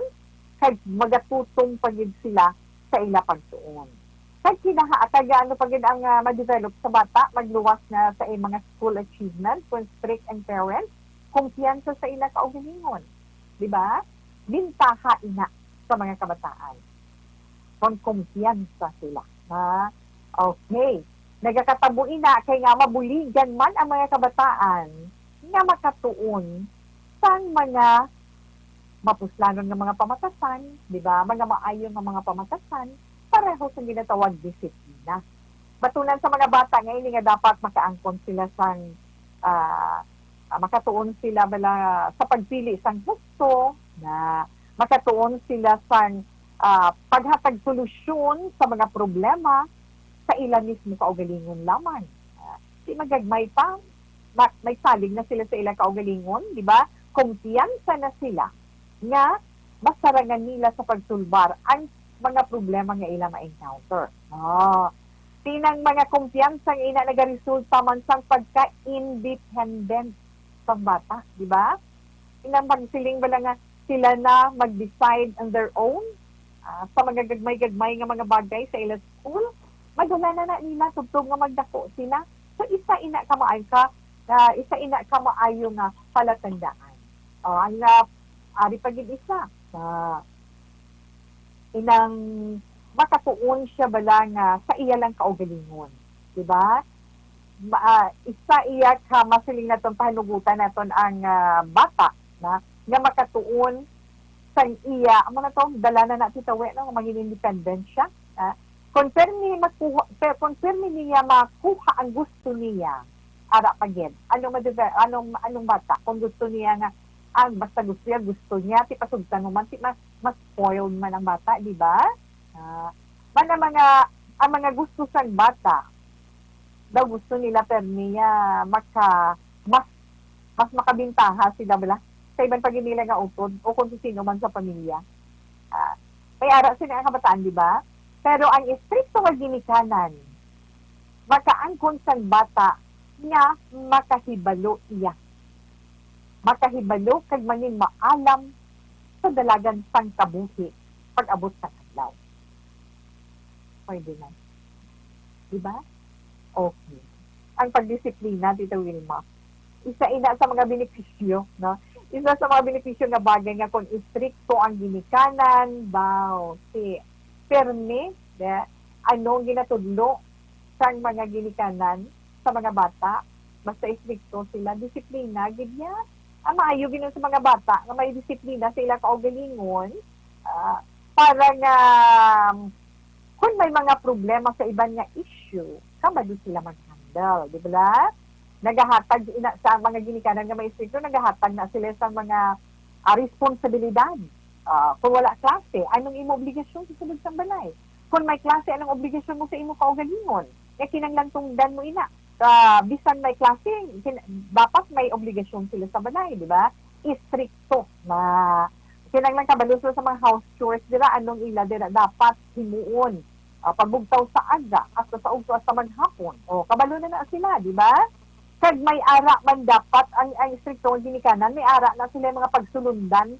kag magatutom pa gid sila sa ila pagtuon. Kag kinaha-, kag ano pa gid ang, ah, ma-develop sa bata, magluwas na sa iyang mga school achievement, kung strict ang parents, kumpiyansa sa ila kaugalingon. Di ba? Bintaha ina sa mga kabataan kung kumpiyansa sila. Ha? Okay. Nagakatabo ina kay nga mabuligan man ang mga kabataan nga makatuon sang mga mapuslanon nga mga pamatasan, di ba? Mga maayo nga mga pamatasan, pareho sa ginatawag disiplina. Batunan sa mga bata nga ini nga dapat makaangkon sila sang, ah, ah, makatuon sila bala sa pagpili sang husto, na makatuon sila sang, ah, paghatag solusyon sa mga problema sa ila mismo kaugalingon lamang. Ah, di magagmay pa, ma-, may salig na sila sa ila kaugalingon, di ba? Kumpiyansa na sila nga masarangan nila sa pagsulbar ang mga problema nga ila ma-encounter. Ah, tinang mga kumpiyansa nga ina nagaresulta man sang pagka-independent sang bata, di ba? Inang pagsiling bala nga sila na mag-decide on their own, ah, sa mga gagmay-gagmay nga mga bagay sa ila school, madala na na nila tubtob nga magdako sila. So, isa ina ka maayo ka, ah, isa ina ka maayo nga palatandaan. Oh, ang, ah, ari pa gid isa, ah, inang makatuon siya bala nga sa iya lang kaugalingon, di ba? Ma-, ah, isa iya ka masiling naton, pahanugutan naton ang, ah, bata na nga makatuon sang iya, amo na to, dala na na, Tita Wi, no, nga mangin-independent siya. Ah, kung permi makuha, per-, kung permi niya makuha ang gusto niya, ara pa gid. Anong madiver-, anong, anong bata? Kung gusto niya nga, ang basta gusto niya, gusto niya, ti pasugtan mo man, ti mas, mas spoiled man ang bata, di ba? Ah, man ang mga, ang mga gusto sang bata, daw gusto nila permi nga maka-, mas, mas makabintaha sila bala sa iban pa gid nila nga utod o kung sino man sa pamilya. Ah, may ara sila ang kabataan, di ba? Pero ang istrikto nga ginikanan, makaangkon sang bata nga makahibalo iya. Makahibalo kag mangin maalam sa dalagan sang kabuhi pag-abot sang adlaw. Pwede na. Di ba? Okay. Ang pagdisiplina, Tita Wilma, isa ina sa mga benepisyo, no? Isa sa mga benepisyo nga bagay nga kung istrikto ang ginikanan, baw, si permi, de, ano ang ginatudlo sang mga ginikanan sa mga bata, basta istrikto sila, disiplina, gid niya. Ang maayo gid sa mga bata nga may disiplina sa ila kaugalingon, ah, para nga, um, kung may mga problema sa iban nga issue, kabalo sila mag-handle, di ba? Nagahatag ina sa mga ginikanan nga may istrikto, nagahatag na sila sa mga, ah, responsibilidad. Ah, kung wala klase, anong imo obligasyon sa sulod sang balay? Kung may klase, anong obligasyon mo sa imo kaugalingon? Nga kinahanglan tungdan mo ina. Ah, bisan may klase, kin-, dapat may obligasyon sila sa balay, di ba? Istrikto. Ma-, kinahanglan kabalo sila sa mga house chores dira, anong ila dira dapat himuon. Ah, pagbugtaw sa aga, hasta sa ugto, hasta maghapon. O, kabalo na na sila, di ba? Kag may ara man dapat ang, ang istrikto nga ginikanan, may ara na sila mga pagsulundan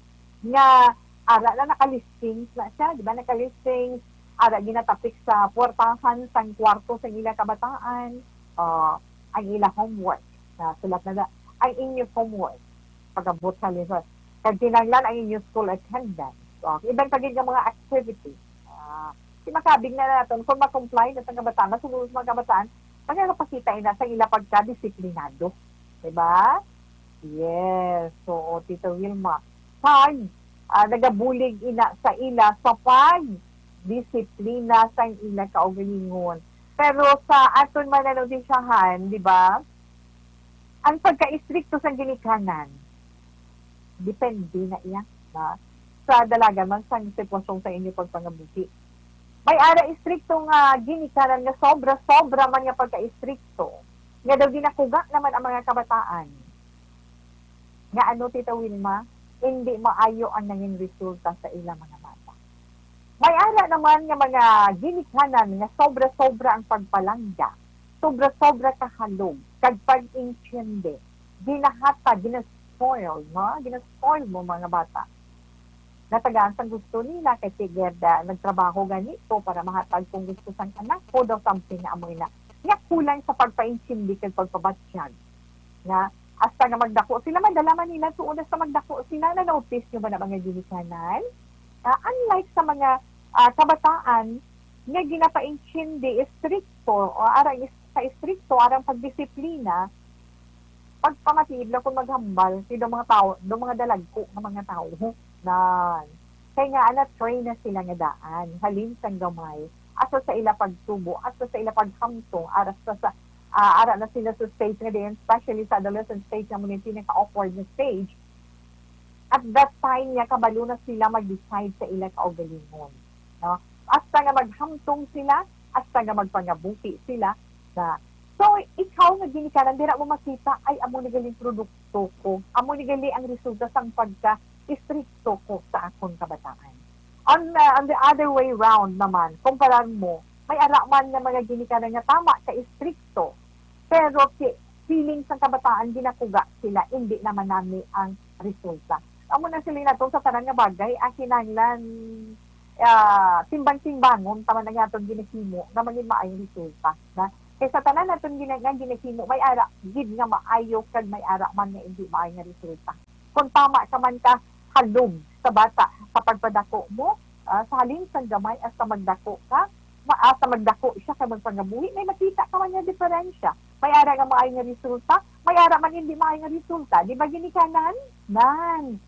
nga ara na, nakalistings na siya, di ba? Nakalistings, ara ginatapik sa puwertahan sang kwarto sang ila kabataan, ah, ang ila homework. Na, sulat na da, ang inyo homework, pag-abot sa lesson. Kag kinahanglan ang inyo school attendance. O, iban pa gid nga mga activity. Ah, si makabig na naton kung ma-comply na sa kabataan, masunod sa mga kabataan, magpakita ina sa ila pagka-disiplinado. Di ba? Yes. Oo, Tita Wilma. Pag, ah, nagabulig ina sa ila sa pag-disiplina sang ila kaugalingon. Pero sa aton man nanodisyahan, di ba? Ang pagka-istrikto sang ginikanan, depende na iya, na sa dalagan man sang sitwasyon sa inyo pagpangabuhi. May ara istrikto nga ginikanan nga sobra-sobra man nga pagka-istrikto, nga daw ginakuga naman ang mga kabataan. Nga ano, Tita Wilma, hindi maayo ang nangin resulta sa ilang mga bata. May ara naman nga mga ginikanan nga sobra-sobra ang pagpalangga, sobra-sobra kahalog, kag pag-intindi, ginahatag, gina-spoil, no? Gina-spoil mo mga bata. Natagaan sang gusto nila kay si Gerda nagtrabaho gani ko para mahatag kung gusto sang anak ko daw, something nga amo ina. Nga kulang sa pagpaintindi kag pagpabatyag. Nga hasta nga magdako sila, madala man nila tuod hasta magdako sila. Na-notice nyo ba na mga ginikanan? Ah, unlike sa mga, ah, kabataan nga ginapaintindi, istrikto, o arang is-, sa istrikto, arang pagdisiplina, pagpamatiid lang kung maghambal kay daw mga tawo, daw mga dalagko nga mga tawo. Nan. Kay nga, na-train na sila nga daan, halin sang gamay, hasta sa ila pagtubo, hasta sa ila paghamtong, ara sa, sa, ah, ara na sila sa stage nga diin, especially sa adolescent stage nga muna yung pinaka-awkward na stage. At that time niya, kabalo na sila mag-decide sa ila kaugalingon. No? Hasta nga maghamtong sila, hasta nga magpangabuhi sila, na, so, ikaw nga ginikanan, dira mo makita, ay, amo ni galing produkto ko. Amo ni gali ang resulta sang pagka-istrikto ko sa akon kabataan. On, uh, on the other way round naman, kumparar mo, may ara man nga mga ginikanan nga tama ka istrikto, pero ki-, feeling sang kabataan ginakuga sila, hindi naman nami ang resulta. Amo na sila naton sa tanan nga bagay, ang kinahanglan, ah, timbang-timbangon taman ang aton ginahimo nga mangin maayong resulta, na kay sa tanan naton gina-, nga ginahimo, may ara gid nga maayo kag may ara man nga hindi maayo nga resulta. Kung tama ka man ka halog sa bata sa pagpadako mo, ah, sa halin sang gamay hasta magdako ka, ma-, hasta magdako siya kag magpangabuhi, may makita ka man nga diferensya. May ara nga maayo nga resulta, may ara man hindi maayo nga resulta. Di ba ginikanan? Nan.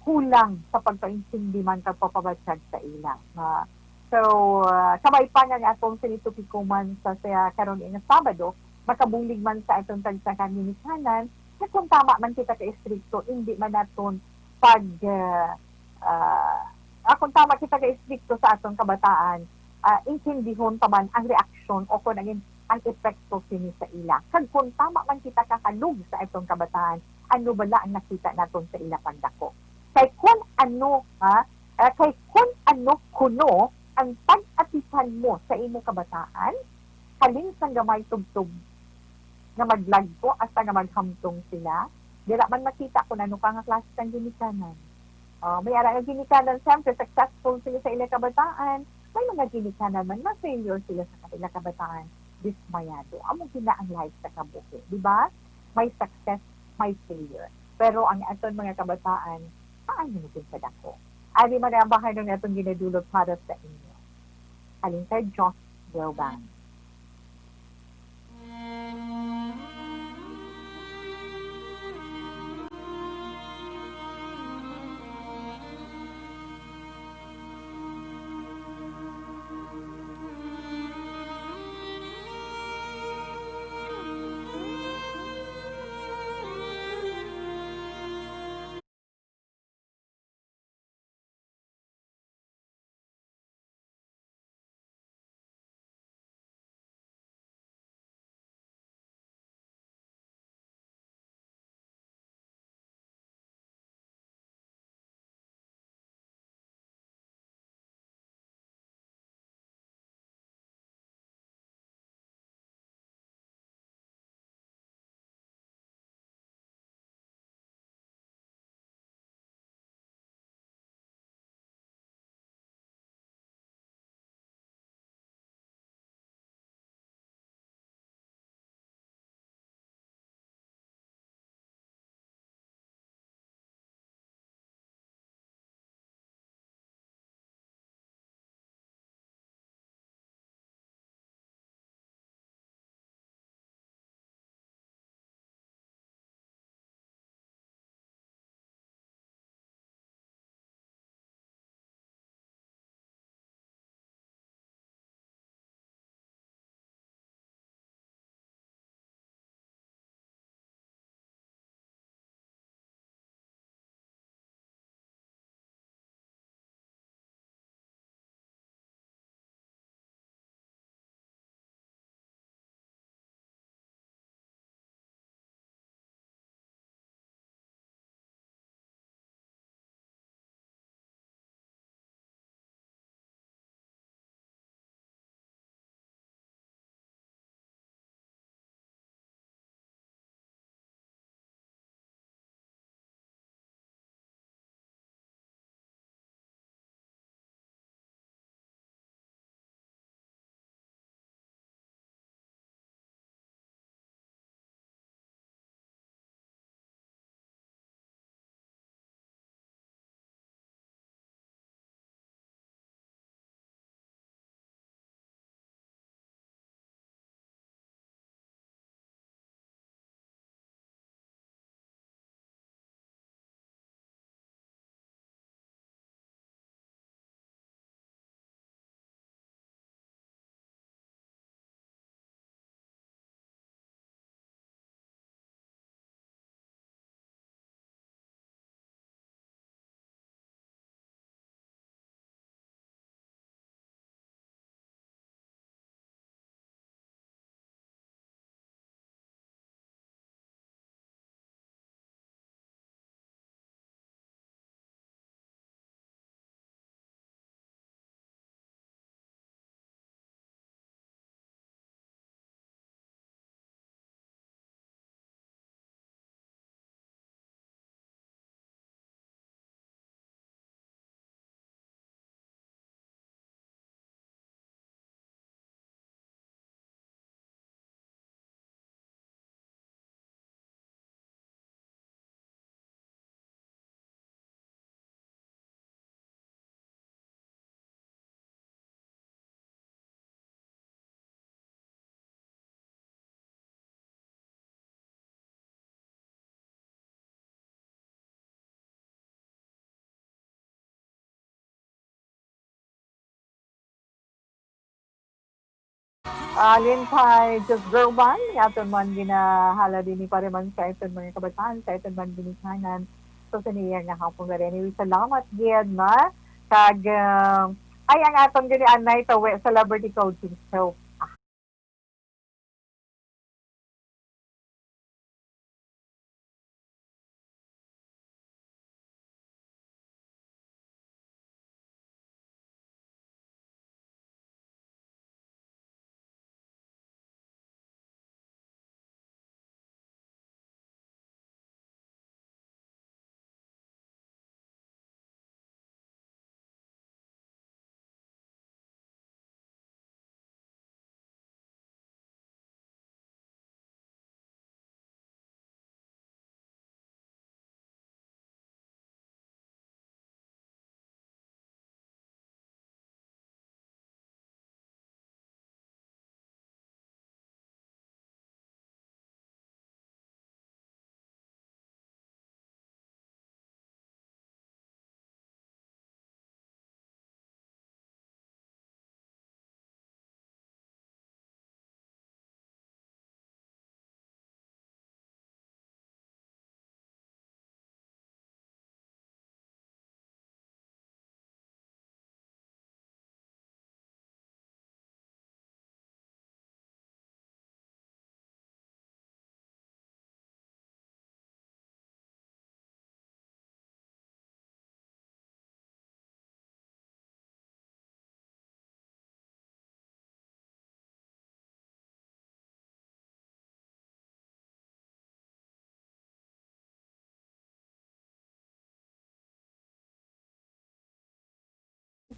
kulang sa pagpaintindi man kag pagpabatyag sa ila. Ah, so, ah, kabay pa nga nga atong sini topiko man sa, sa karon nga Sabado, makabulig man sa aton tagsa ka ginikanan, nga kung tama man kita ka estrikto, hindi man naton pag, ah, ah, ah, kung tama kita ka estrikto sa aton kabataan, ah, intindihon pa man ang reaksyon o kung ang, ang epekto sini sa ila. Kag kung tama man kita kakalog sa aton kabataan, ano bala ang nakita naton sa ila pagdako? Kay kun ano, ha? Ah, kay kun ano kuno ang pag-atipan mo sa imo kabataan, halin sang gamay tubtob nga maglagko hasta nga maghamtong sila, dira man makita kung ano ka nga klase sang ginikanan. Ah, may ara nga ginikanan, siyempre, successful sila sa ilang kabataan. May mga ginikanan man, ma-failure sila sa ilang kabataan. Dismayado. Amo gina ang life sa kabuhi, di ba? May success, may failure. Pero ang aton mga kabataan, paano mo kadako? Ari man ang bahanon nga atong ginadulot para sa inyo. Halin kay Joss Wilbang. Alin kay Just Girl Band, nga aton man ginahala din ni Pariman sa aton mga kabataan, sa aton man ginikanan. So, sa niya nga hapon na rin. Anyway, salamat, gid, ma. Kag, ah, ay, ang aton gani anay tawi, Celebrity Coaching Show.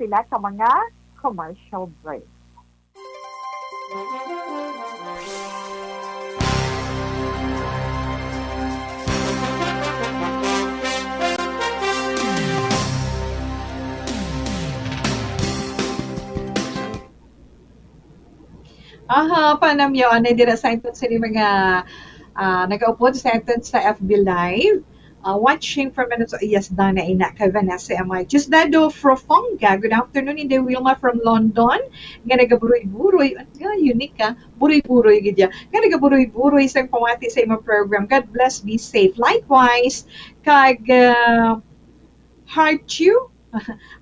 Sila sa mga commercial break. Aha, panamyo, anay dira sa aton sini mga, ah, nagaupod sa aton sa F B Live. Ah, watching from Minnesota. Yes, Dana, ina kay Vanessa M I. Diosdado Frofonga, good afternoon. Inday Wilma from London, nga nagaburoy-buroy. Nga, unique, ah. Buroy-buroy gid ya. Nga nagaburoy-buroy sa pamati sa imong program. God bless, be safe. Likewise, kag, ah, Heart you?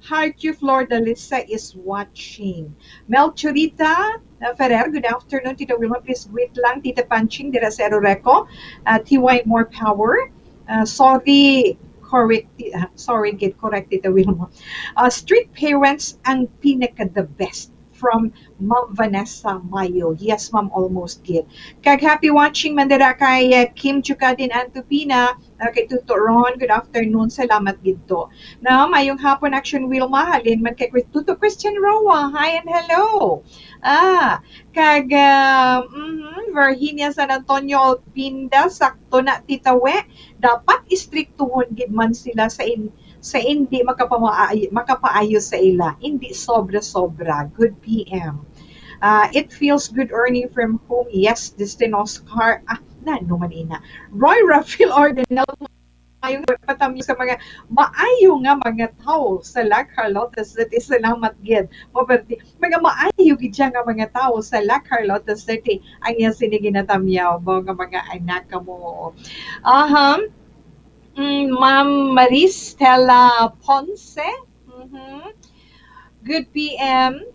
Heart you, Flor Dalisa is watching. Mel Churita, uh, Ferrer, good afternoon, Tita Wilma. Please greet lang Tita Panching dira sa Eroreco. Uh, T Y, more power. Uh, sorry, correct, uh, sorry, get correct, Tita Wilma. Uh, strict parents ang pinaka the best. From Ma'am Vanessa Mayo. Yes, ma'am, almost gid. Kag happy watching man dira kay, uh, Kim Jukadin Antupina, uh, kay Tuto Ron. Good afternoon. Salamat gid to. Na, mayong hapon, Action Wilma. Halin man kay Chris-, Tuto Christian Roa. Hi and hello. Ah, kag, uh, mhm, Virginia San Antonio Albinda. Sakto na, Tita We. Dapat istriktuhon gid man sila sa in-, sa hindi makapamaay-, makapaayo sa ila, hindi sobra-sobra. Good P M. Ah, it feels good earning from home. Yes, Destino's car. Ah, nano man ina. Roy Rafael Ordinal, maayo nga patamyo sa mga maayo nga mga tawo sa La Carlota City. Salamat gid. Maperti, mga maayo gid siya nga mga tawo sa La Carlota City. Ang iya sini ginatamyaw, mga, mga anak kamo. Aha. Mm, Ma'am Maris Stella Ponce. Mhm. Good P M.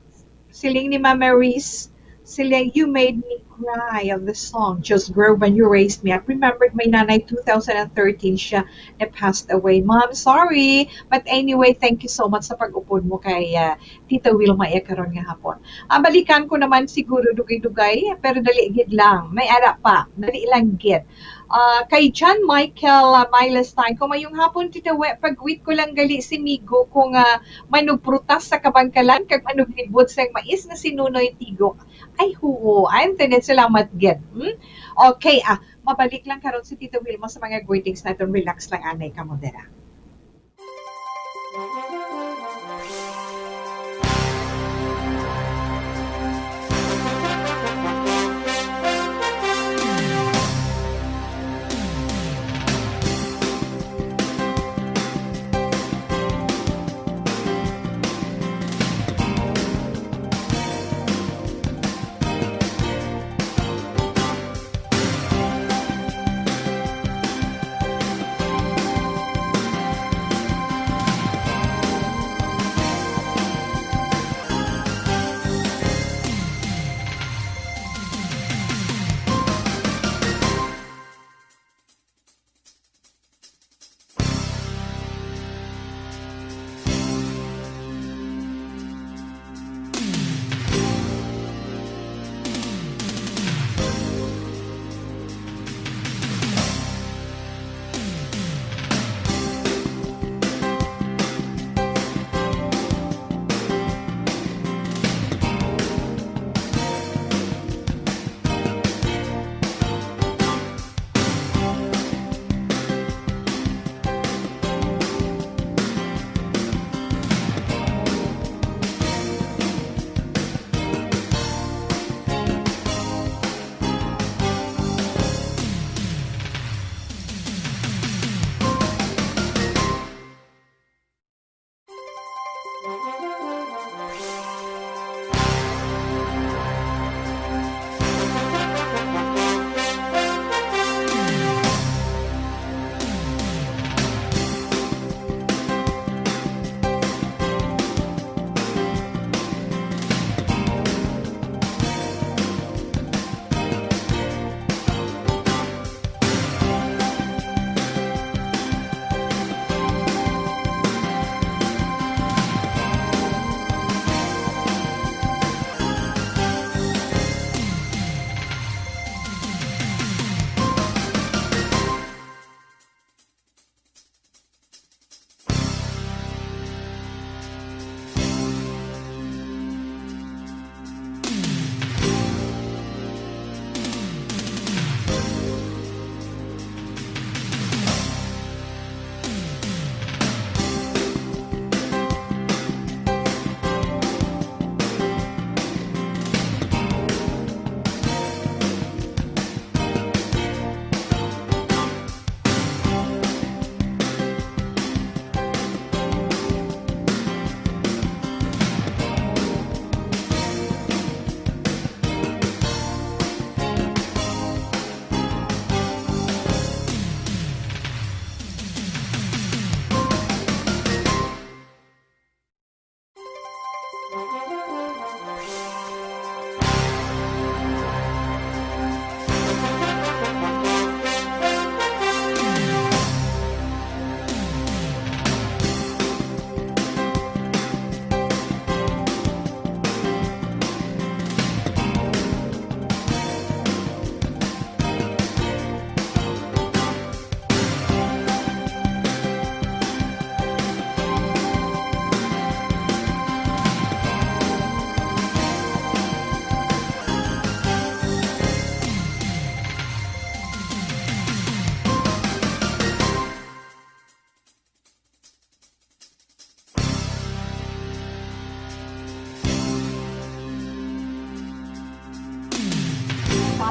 Siling ni Ma'am Maris, siling, "You made me cry of the song, Just Grow When You Raised Me." I remembered my nanay, two thousand and thirteen siya na passed away. Ma'am, sorry. But anyway, thank you so much sa pag-upod mo kay, ah, Tita Wilma iya karon nga hapon. Ah, balikan ko naman siguro dugay-dugay, pero dali gid lang. May ara pa. Dali lang gid. Ah, kay John Michael, ah, Miles Tanco, mayong hapon, Tita We, pag-greet ko lang gali si Migo ko nga manugprutas sa kabangkalan kag manuglibot sang mais nga si Nunoy Tigo. Ay, huo. Ay, Antoinette, salamat gid. Hmm? Okay, ah, mabalik lang karon si Tita Wilma sa mga greetings naton. Relax lang, anay kamo dira.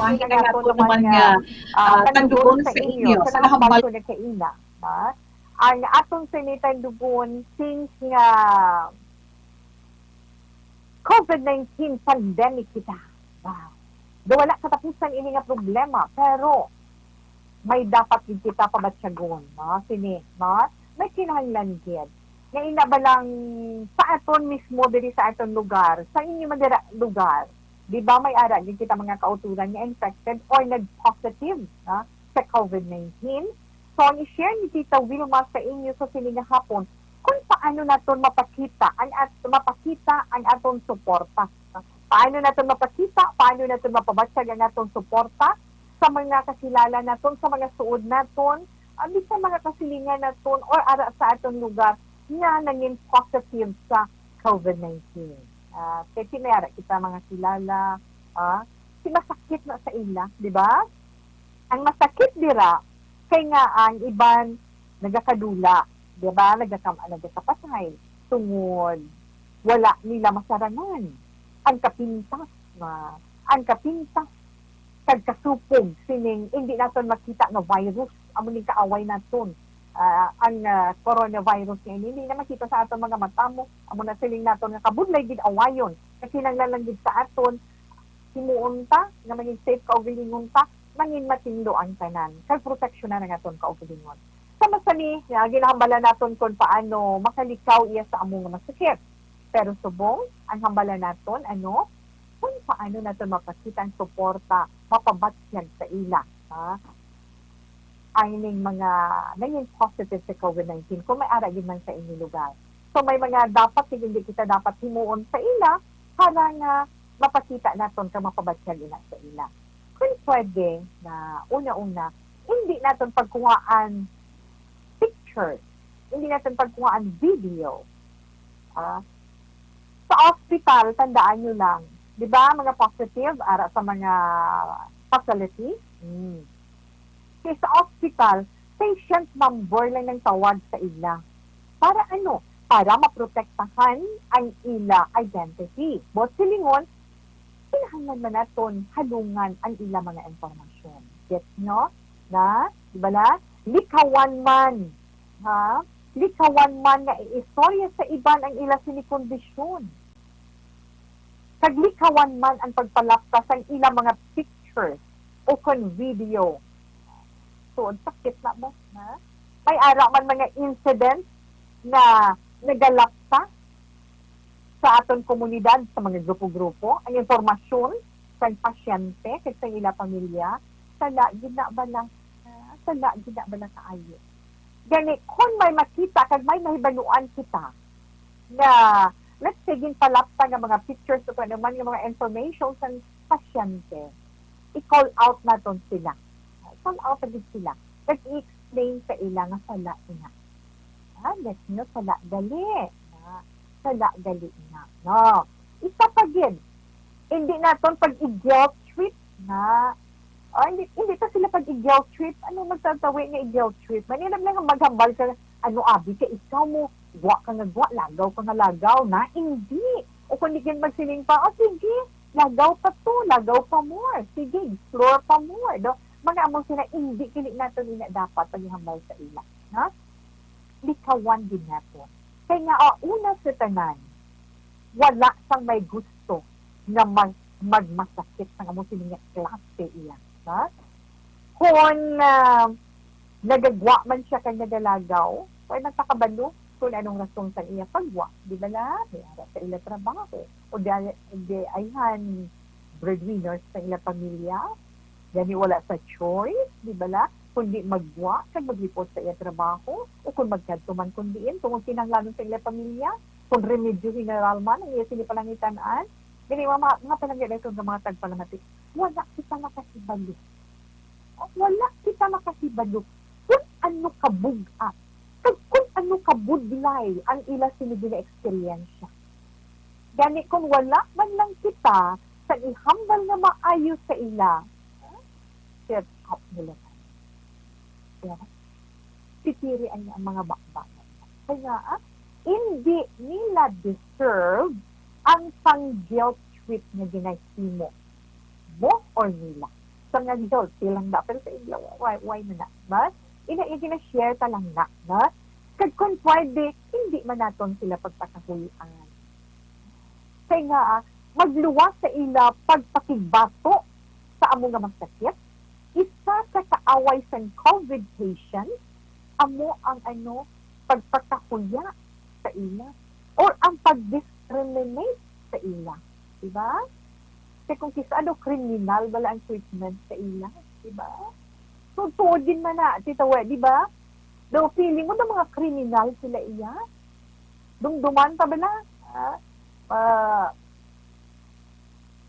Ang Kaya nga nga po po naman naman nga, nga, ah, ah, tandugon tandugon sa sa inyo, inyo, sa sa nahambal nahambal ko na kaina, ha? Ang atong sinitandugon, since nga COVID nineteen pandemic kita. Wow. Do wala katapusan ini nga problema, pero may dapat gid kita pabatyagon, no? Sini, no? May kinahanglan gid. Nga ina ba lang sa aton mismo diri sa aton lugar, sa inyo man dira lugar, di ba may ara gid kita mga kauturan nga infected or nag-positive, no? Sa COVID nineteen? So, ang i-share ni Tita Wilma sa inyo sa sini nga hapon, kung paano naton mapakita ang at-, mapakita ang aton suporta. Paano naton mapakita, paano naton mapabatyag ang aton suporta sa mga kakilala naton, sa mga suod naton, ah, bisan mga kasilingan naton, or ara sa aton lugar nga nangin positive sa COVID nineteen. Ah, kay may ara kita mga kilala, ah, si masakit na sa ila, di ba? Ang masakit dira kay nga ang iban nagakadula, di ba? Nagakam-, nagakapatay tungod wala nila masarangan ang kapintas na, ang kapintas kag kasupog sining hindi naton makita nga virus, amo ning kaaway naton, ah, ang, ah, coronavirus nga ini. Hindi na makita sa aton mga mata mo, amo na siling naton nga kabudlay gid awayon. Nga kinahanglan lang gid sa aton himuon ta nga maging safe kaugalingon ta, mangin matinlo ang tanan, kag proteksyonan ang aton kaugalingon. Sama sa ni nga ginahambala naton kon paano makalikaw iya sa amo nga masakit. Pero subong ang hambala naton, ano, kung paano naton mapakita ang suporta, mapabatyag sa ila, ha? Ang ining mga nangin positive sa COVID nineteen, kung may ara gid man sa inyong lugar. So, may mga dapat, hindi kita dapat himuon sa ila para nga mapakita naton kag mapabatyag ina sa ila. Kung pwede, na una-una, hindi naton pagkuhaan picture, hindi naton pagkuhaan video. Ah, sa hospital, tandaan nyo lang, di ba, mga positive, ara sa mga facility? Hmm. Kay sa hospital, patient number lang ang tawag sa ila. Para ano? Para maprotektahan ang ila identity. Buot silingon, kinahanglan man naton halungan ang ila mga impormasyon. Gets nyo? Na? Di ba la? Likawan man. Ha? Likawan man nga iistorya sa iban ang ila sini kondisyon. Kag likawan man ang pagpalapta sang ila mga pictures o kon video. So, ang sakit na mo, ha? May ara man mga incident na nagalapta sa aton komunidad, sa mga grupo-grupo, ang impormasyon sang pasyente kag sa ila pamilya, sala gid na bala, ah, sala gid na bala kaayo. Gani, kung may makita kag may mahibaluan kita nga, let's say, ginpalapta nga mga pictures o kung ano man nga mga information sang pasyente, i-call out naton sila. I-call out na gid sila. Kag i-explain sa ila nga sala ina. Ah, gets nyo, sala gali. Ah, sala gali na. No. Isa pa gid, hindi naton pag-i-guilt trip na. Oh, hindi, hindi ta sila pag-i-guilt trip. Ano magtatawi nga i-guilt trip? Manilab lang ang maghambal ka, ano, abi ka, ikaw mo, gwa ka nga gwa, lagaw ka nga lagaw, na? Hindi. O kung di gid magsiling pa, oh, sige, lagaw pa to, lagaw pa more. Sige, explore pa more. Do, mga amo sila, hindi kini nato nila dapat paghambal sa ila. Ha? Likawan din nato. Kay nga, ah, una sa tanan, wala sang may gusto nga mag-, magmasakit sang amo sini nga klase iya. Ha? Kung, ah, nagagwa man siya kag nagalagaw, kay nagpakabalo kung anong rason sa iya pagwa. Di ba la? May ara sa ila trabaho. O di, di ayhan breadwinners sa ila pamilya. Gani wala sa choice, di ba la? Kundi magwa kag maglipot sa iya trabaho, o kung magkadto man kun diin, tungod kinahanglanon sa ila pamilya, kung remedyo general man ang iya sini panangitan-an. Gani, mga, mga palangga na ito nga mga tagpalamati, wala kita makahibalo. Wala kita makahibalo kung ano kabug-a, kag kung ano kabudlay ang ila sini gina-eksperyensya. Gani, kung wala man lang kita sa ihambal nga maayo sa ila, shut up nila. Yeah. Sitiri ang, ang mga bakbakan. Kaya, ah, hindi nila deserve ang pang-guilt trip nga ginahimo mo or nila. sa nga healthy lang na, pero sa ila, why, why man na, ba? Ina, yung gina-share ta lang na, ba? Kag kung pwede, hindi man naton sila pagpakahuy-an. Kay nga, ah, magluwas sa ila pagpakigbato sa amo nga masakit, isa sa kaaway sang COVID patient, amo ang, ano, pagpakahuya sa ila or ang pag-discriminate sa ila. Diba? Kay kung kis-a daw kriminal bala ang treatment sa ila, diba? So, tuod din man na, Tita We, diba? Daw feeling mo na mga kriminal sila iya. Dumduman ta bala, ha? Ah,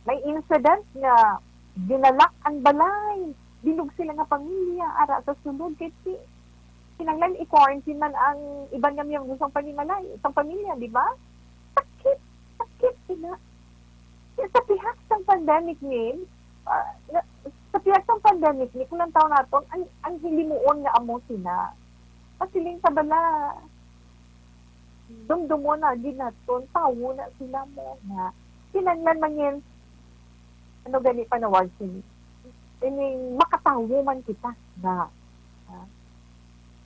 may incident nga ginalak ang balay, bilog sila nga pamilya, ara sa sulod kay si kinahanglan i-quarantine man ang iban nga miyembro sang panimalay, sang pamilya, di ba? Sakit, sakit sila. Sa pihak sang pandemic ni, ah, na, sa pihak sang pandemic ni, kung ang tao naton, ang, ang hilimuon nga amo sila. Pasiling sa bala, dumdumon na gid naton, tawo na sila mo na. Kinahanglan mangin, ano gani panawag sini? Ining makatawo man kita na, ah,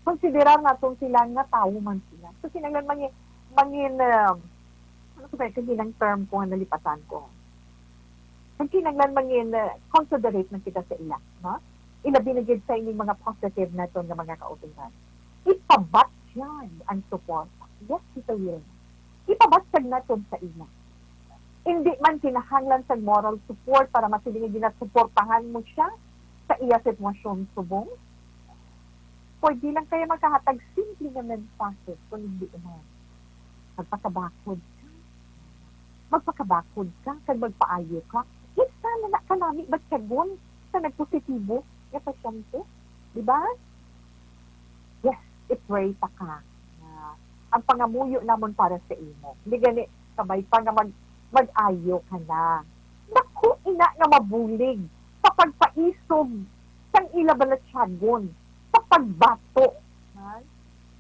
konsiderar naton sila nga tawo man sila. So, kinahanglan mangin, mangin, um, ano ko ba, kaginang term ko nga nalipatan ko? Ang kinahanglan mangin, uh, considerate na kita sa ila, no? Ilabi na gid sa ining mga positive naton nga mga kauturan. Ipabatyag ang suporta. Yes, Tita Wilma. Ipabatyag naton sa ila. Hindi man kinahanglan sa moral support para masiling nga ginasuportahan mo siya sa iya sitwasyon subong. Pwede lang kaya makahatag simple nga mensahe, kung hindi man, magpakabakod ka. Magpakabakod ka, kag magpaayo ka. Isa na na kanami batyagon sa nagpositibo nga pasyente. Di ba? Yes, i-pray ta ka nga ang pangamuyo namon para sa imo. Hindi gani, sabay pa nga mag-, mag-ayo ka na. Dako ina nga mabulig sa pagpaisog sang ila balatyagon, sa pagbato. Ha?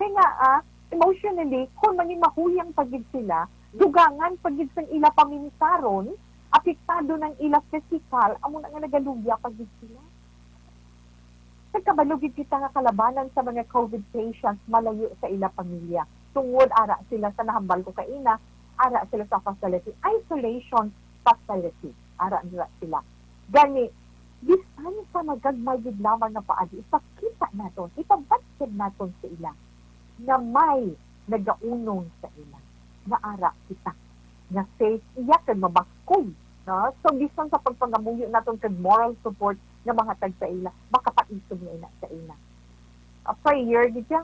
Kay nga, ah, emotionally, kung mangin mahuyang pa gid sila, dugangan pa gid sang ila paminsaron, apektado nang ila physical, amo na nga nagaluya pa gid sila. Nagkabalo gid kita nga kalabanan sa mga COVID patients malayo sa ila pamilya, tungod ara sila sa nahambal ko kaina, ara sila sa facility, isolation facility, ara nila sila. Gani, bisan sa magagmay gid lamang nga paagi, ipakita naton, ipabatyag naton sa ila nga may nagaunong sa ila, nga ara kita, nga safe iya kag mabaskog, no? So, bisan sa pagpangamuyo naton kag moral support nga mahatag sa ila, makapaisog na ina sa ila. A prayer gid siya.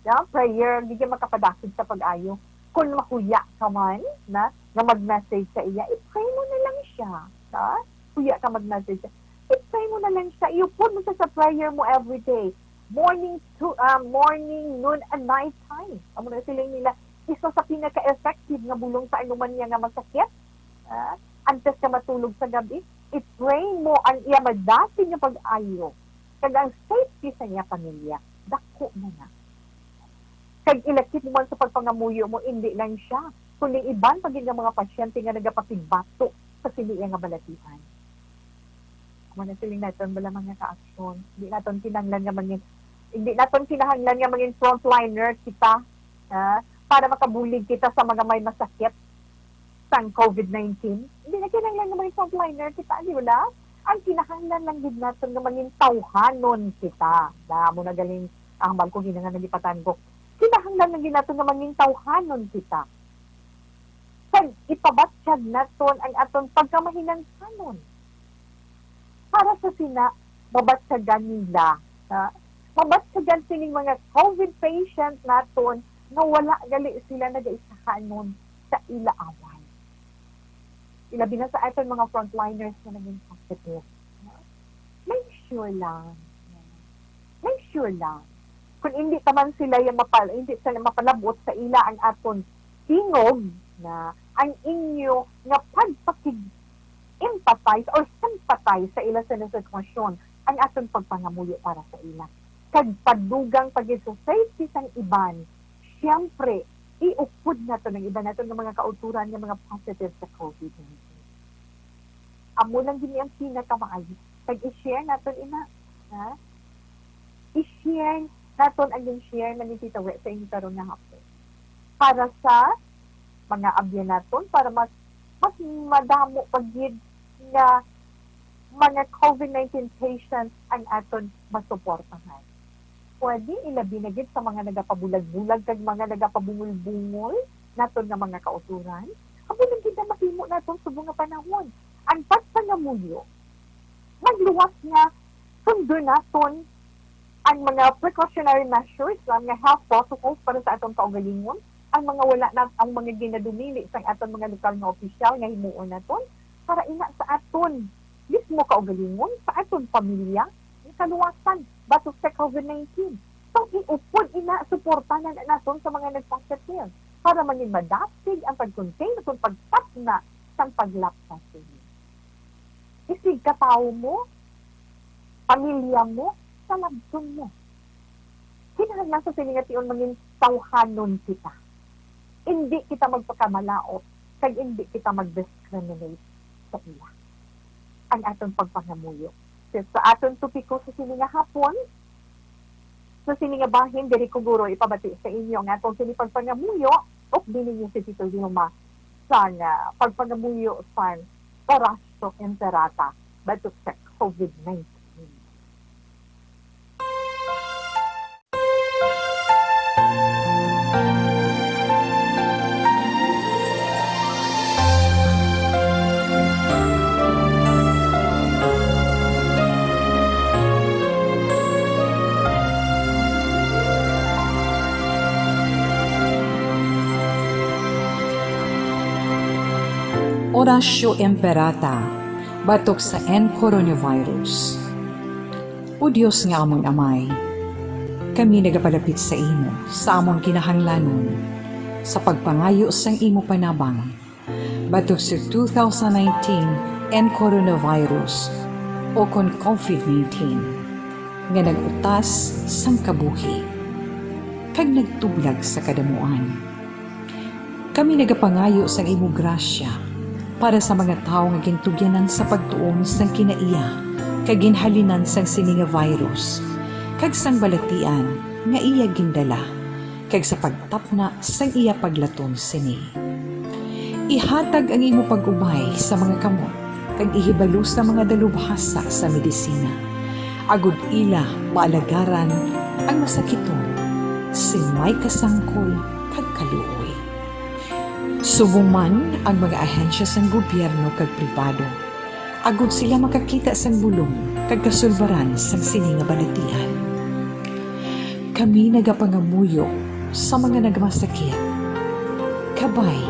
Yeah, prayer gid siya makapadakig sa pag-ayo. Kung mahuya ka man na nga mag-message sa iya, i-pray mo na lang siya. Ha? Huya ka mag-message siya, i-pray mo na lang siya. Iupod mo siya sa prayer mo every day. Morning to, ah, morning, noon, and night time. Amo na siling nila, isa sa pinaka-effective nga bulong sa anuman niya nga masakit. Ah, antes ka matulog sa gabi, i-pray mo ang iya madasig nga pag-ayo kag ang safety sa iya pamilya. Dako na na. Kag ilakip mo man sa pagpangamuyo mo, indi lang siya, kundi iban pa gid nga mga pasyente nga nagapakigbato sa sini iya nga balatian. Amo na siling naton bala, mga ka-aksyon. Hindi naton kinahanglan nga mangin-, hindi naton kinahanglan nga mangin frontliner kita, ha, para makabulig kita sa mga may masakit sang COVID nineteen. Hindi na kinahanglan nga mangin frontliner kita, di ba? Ang kinahanglan lang gid naton nga mangin tawhanon kita. Na, amo na galing ang hambal ko, ginanga nagipatan ko. Kinahanglan lang gid naton nga mangin tawhanon kita. Kag ipabatyag naton ang aton pagkamahinansanon. Para sa sina, mabatyagan nila, ha? Mabatyagan sining mga COVID patient naton nga wala gali sila nagaisahanon sa ila away. Ilabi na sa aton mga frontliners nga naging positive. Make sure lang. Make sure lang. Kung hindi pa man sila yung mapal-, hindi sila mapalabot sa ila ang aton tingog, na ang inyo nga pagpakig-, empathize or sympathize sa ila sa sitwasyon, ang aton pagpangamuyo para sa ila. Kag padugang pa gid sa safety sang iban, siyempre, iupod nato ang iban nato nga mga kauturan nga mga positive sa COVID nineteen. Amo lang gid ni ang pinakamaayo. Kag i-share naton ina, ha? I-share naton ang gin-share man ni Tita Wet sa inyo karon nga hapon. Para sa mga abyan naton, para mas, mas madamo pa gid nga mga COVID nineteen patients ang aton masuportahan. Pwede ilabi na gid sa mga nagapabulag-bulag kag mga nagapabungol-bungol naton nga mga kautoran. Amo lang gid ang mahimo naton subong nga panahon. Ang pagpangamuyo, magluwas nga sundon naton ang mga precautionary measures, ang mga health protocols para sa aton kaugalingon, ang mga wala na, ang mga ginadumili sang aton mga lokal nga opisyal nga himuon naton para ina sa aton mismo kaugalingon, sa aton pamilya, ang kaluwasan batok sa COVID nineteen. So, iupod ina, suportahan na naton sa mga nagpasakit para mangin madasig ang pag-contain ug pagtapna sang paglapsa sini. Isig katawo mo, pamilya mo, sa labton mo. Kinahanglan sa sini nga tion mangin tawhanon kita. Indi kita magpakamalaot kag indi kita mag-discriminate sa ila. Ang aton pagpangamuyo. So, sa aton topiko sa sini nga hapon, sa sini nga bahin, diri ko guro ipabati sa inyo ang aton sini pagpangamuyo, ug dili niyo si Tito Vilma sang, ah, pagpangamuyo sang Oratio Imperata batok sa COVID nineteen. Oratio Imperata batok sa N coronavirus. O Dios nga amon Amay, kami nagapalapit sa imo sa amon kinahanglanon sa pagpangayo sang imo panabang batok sa two thousand nineteen N coronavirus, o kon COVID nineteen, nga nag-utas sang kabuhi kag nagtublag sa kadamuan. Kami nagapangayo sang imo grasya para sa mga tawo nga gintugyanan sa pagtuon sang kinaiya kag ginhalinan sang sini nga virus kag sang balatian nga iya gindala, kag sa pagtapna sang iya paglaton sini. Ihatag ang imo pag-ubay sa mga kamot kag ihibalo sa mga dalubhasa sa medisina, agod ila maalagaran ang masakiton sing may kasangkol kag kaluoy. Subong man ang mga ahensya sang gobyerno kag pribado, agod sila makakita sang bulong kag kasulbaran sang sini nga balatian. Kami nagapangamuyo sa mga nagmasakit, kabay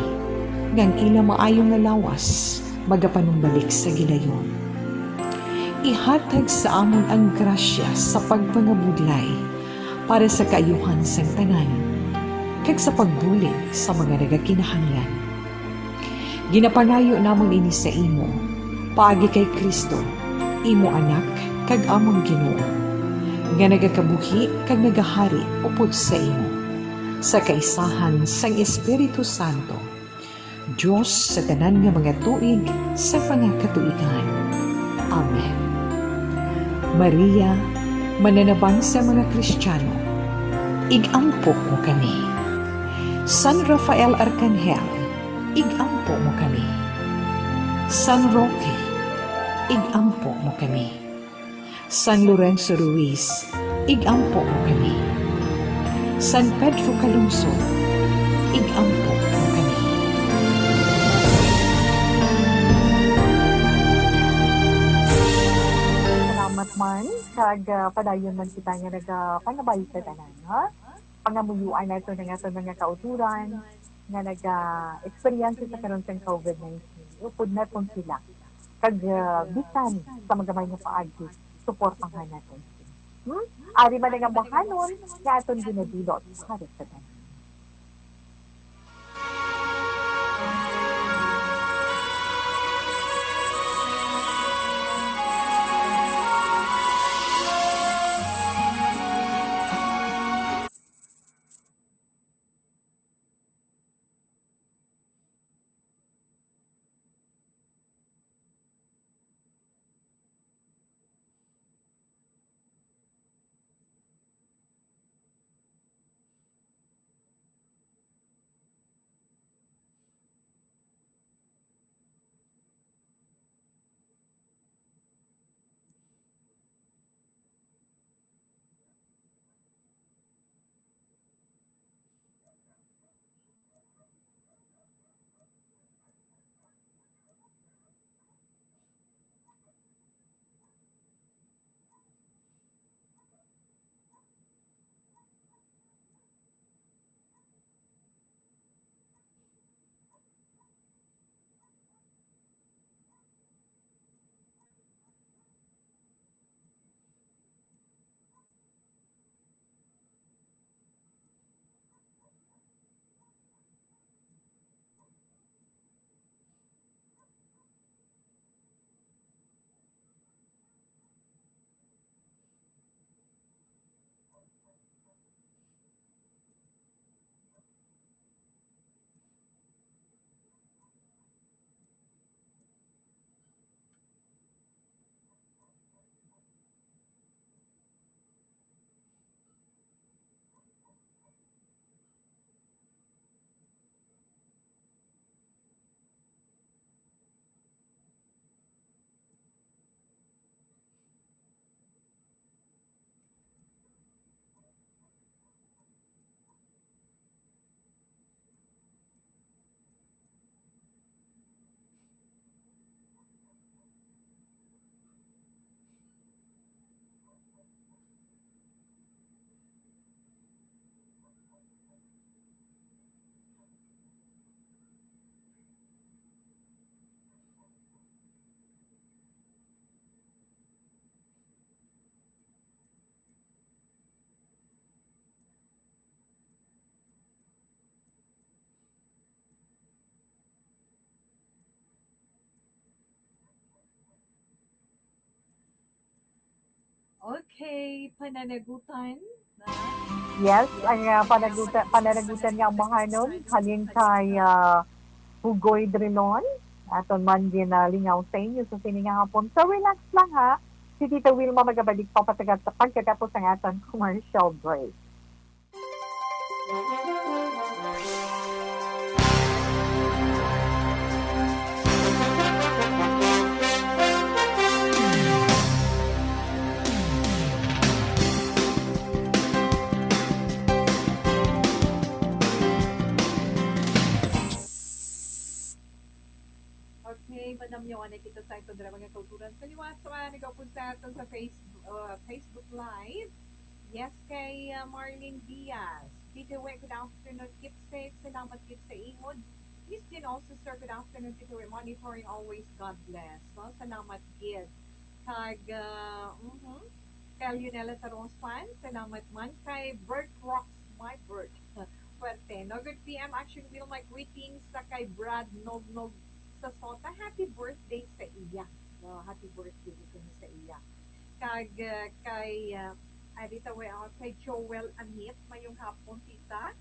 nga ang ila maayo nga lawas magapanumbalik sa gilayon. Ihatag sa amon ang grasya sa pagpangabudlay para sa kaayuhan sang tanan, kag sa pagbulig sa mga nagakinahanglan. Ginapangayo namon ini sa imo, paagi kay Cristo, imo Anak kag amon Ginoo, nga nagakabuhi kag nagahari upod sa imo, sa kaisahan sang Espiritu Santo, Dios sa tanan nga mga tuig sa mga katuigan. Amen. Maria, mananabang sa mga Kristiyano, ig-ampo mo kami. San Rafael Arcangel, ig-ampo mo kami. San Roque, ig-ampo mo kami. San Lorenzo Ruiz, ig-ampo mo kami. San Pedro Calungsod, ig-ampo mo kami. Salamat man, kag, ah, padayon man kita nga nagapangabay sa tanan, ha? Pangamuyuan nato ang aton mga kautoran nga naga-experience sa karon sang COVID nineteen. Upod naton sila. Kag, ah, bisan sa magamay nga paagi, suportahan naton sila. Hmm? Ari man ang ambahanon nga aton ginadulot para sa tanan. Okay, pananagutan na. Yes, ang, ah, panaguta-, pananagutan nga ambahanon halin kay, ah, Pugoy Drilon, aton man ginalingaw sa inyo sa sini nga hapon. So, relax lang, ha. Si Tita Wilma magabalik pa patagat-, pagkatapos ang aton commercial break. Okay, manamyawan na kita sa aton drama nga kulturan sa liwat sa mga nagaupod sa aton sa Facebook, uh, Facebook Live. Yes, kay, uh, Marlene Diaz. Tita Wi, good afternoon. Keep safe. Salamat gid sa imo. Miss Jean also, sir, good afternoon. Tita Wi, monitoring always. God bless. No? Salamat gid. Kag, uh, mhm. Kay Lionela Tarosan, salamat man. Kay Bert Rocks, my Bert. Fuerte. No, good P M. Actually, will my greetings sa kay Brad Nognog sa Sota. Happy birthday sa iya. No, happy birthday dito sa iya. Kag, uh, kay, uh, Arita Weon, kay Joel Amit, mayong hapon, tita.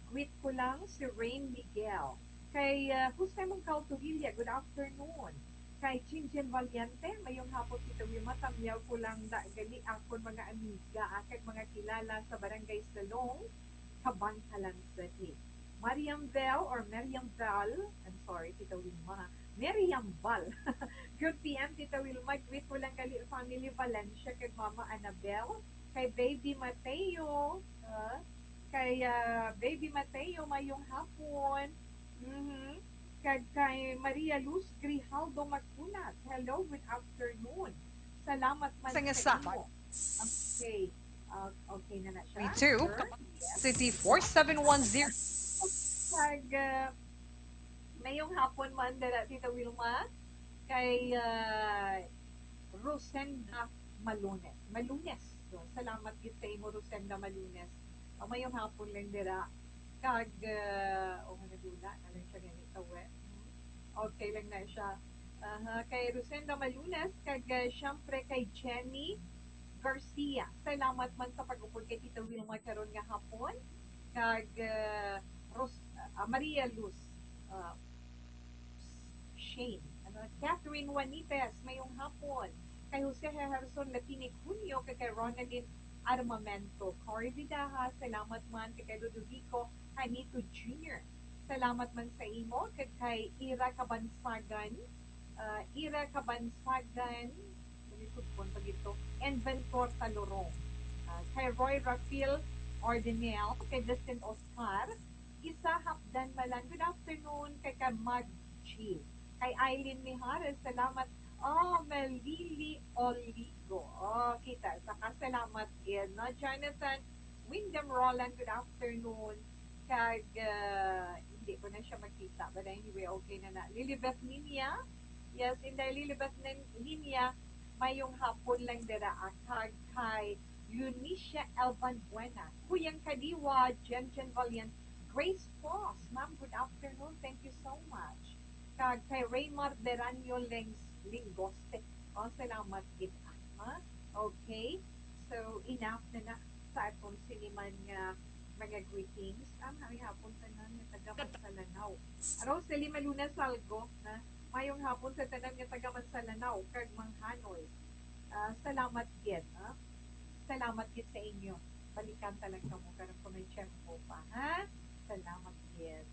Greet ko lang si Rain Miguel. Kay, uh, Jose Mongkao Torilla, good afternoon. Kay Chinjen Valiente, mayong hapon, Tita Wilma, tamyaw ko lang da, gali akon mga amiga, ah, kag mga kilala sa Barangay Salong, Kabankalan City. Mariam Bell or Meriam Bell, I'm sorry, Tita Wilma, ha. Meriam Bal. Good P M, Tita Wilma. Greet ko lang gali family Valencia kag Mama Annabel. Kay Baby Mateo, ah, kay, ah, Baby Mateo, mayong hapon. Mhm. Kag kay Maria Luz Grijaldo Magkunat. Hello, good afternoon. Salamat man Sa nga sa sa imo. Okay. Ah, okay na na siya. Me too. Sir? Yes. City four seven one zero. Kag, ah, mayong hapon man dala, Tita Wilma. Kay, ah, Rosenda Malunes. Malunes. So, salamat gid sa imo, Rosenda Malunes. Ah, mayong hapon lang dira. Kag, ah, oh, nagula na lang siya ganito, eh. Hmm. Okay lang na siya. Aha, kay Rosenda Malunes, kag, ah, syempre kay Jenny Garcia. Salamat man sa pag-upod kay Tita Wilma karon nga hapon. Kag, ah, Ros-, ah, Maria Luz, ah, Shane. Ano, Catherine Juanites, mayong hapon. Kay Jose Herson Latinig Junio, kag kay Ronaldin Armamento. Cory Vidaja, salamat man. Kay, kay Ludovico Hanito Junior, salamat man sa imo. Kag kay Ira Kabansagan, ah, Ira Kabansagan, nalisugpon pa gito, Inventor Talurong. Ah, kay Roy Rafael Ordinel, kay Vincent Oscar, Isa Hapdan Malan. Good afternoon, kay ka Mag G. Kay Eileen Mijares, salamat. Oh, Melili Oligo. Oh, kita, saka salamat din, no? Jonathan Wyndham Roland, good afternoon. Kag, ah, hindi ko na siya makita. But anyway, okay na na. Lilibeth Ninia. Yes, Inday Lilibeth Nin-, Ninia, mayong hapon lang dira, ah. Kag kay Eunicia Elvan Buena. Kuyang Kadiwa, Jen Jen Valiant, Grace Foss. Ma'am, good afternoon. Thank you so much. Kag kay Raymar Beranyo Leng-, Lingoste. Oh, salamat gid, ah. Okay. So, enough na na sa aton siniman nga mga greetings. Ang hangin hapon tanan nga taga Mansalanaw. Rosely Maluna Salgo, na mayong hapon sa tanan nga taga Mansalanaw kag Manghanoy. Ah, salamat gid, ha? Salamat gid sa inyo. Balikan ta lang kamo karon kung may tiyempo pa, ha? Salamat gid.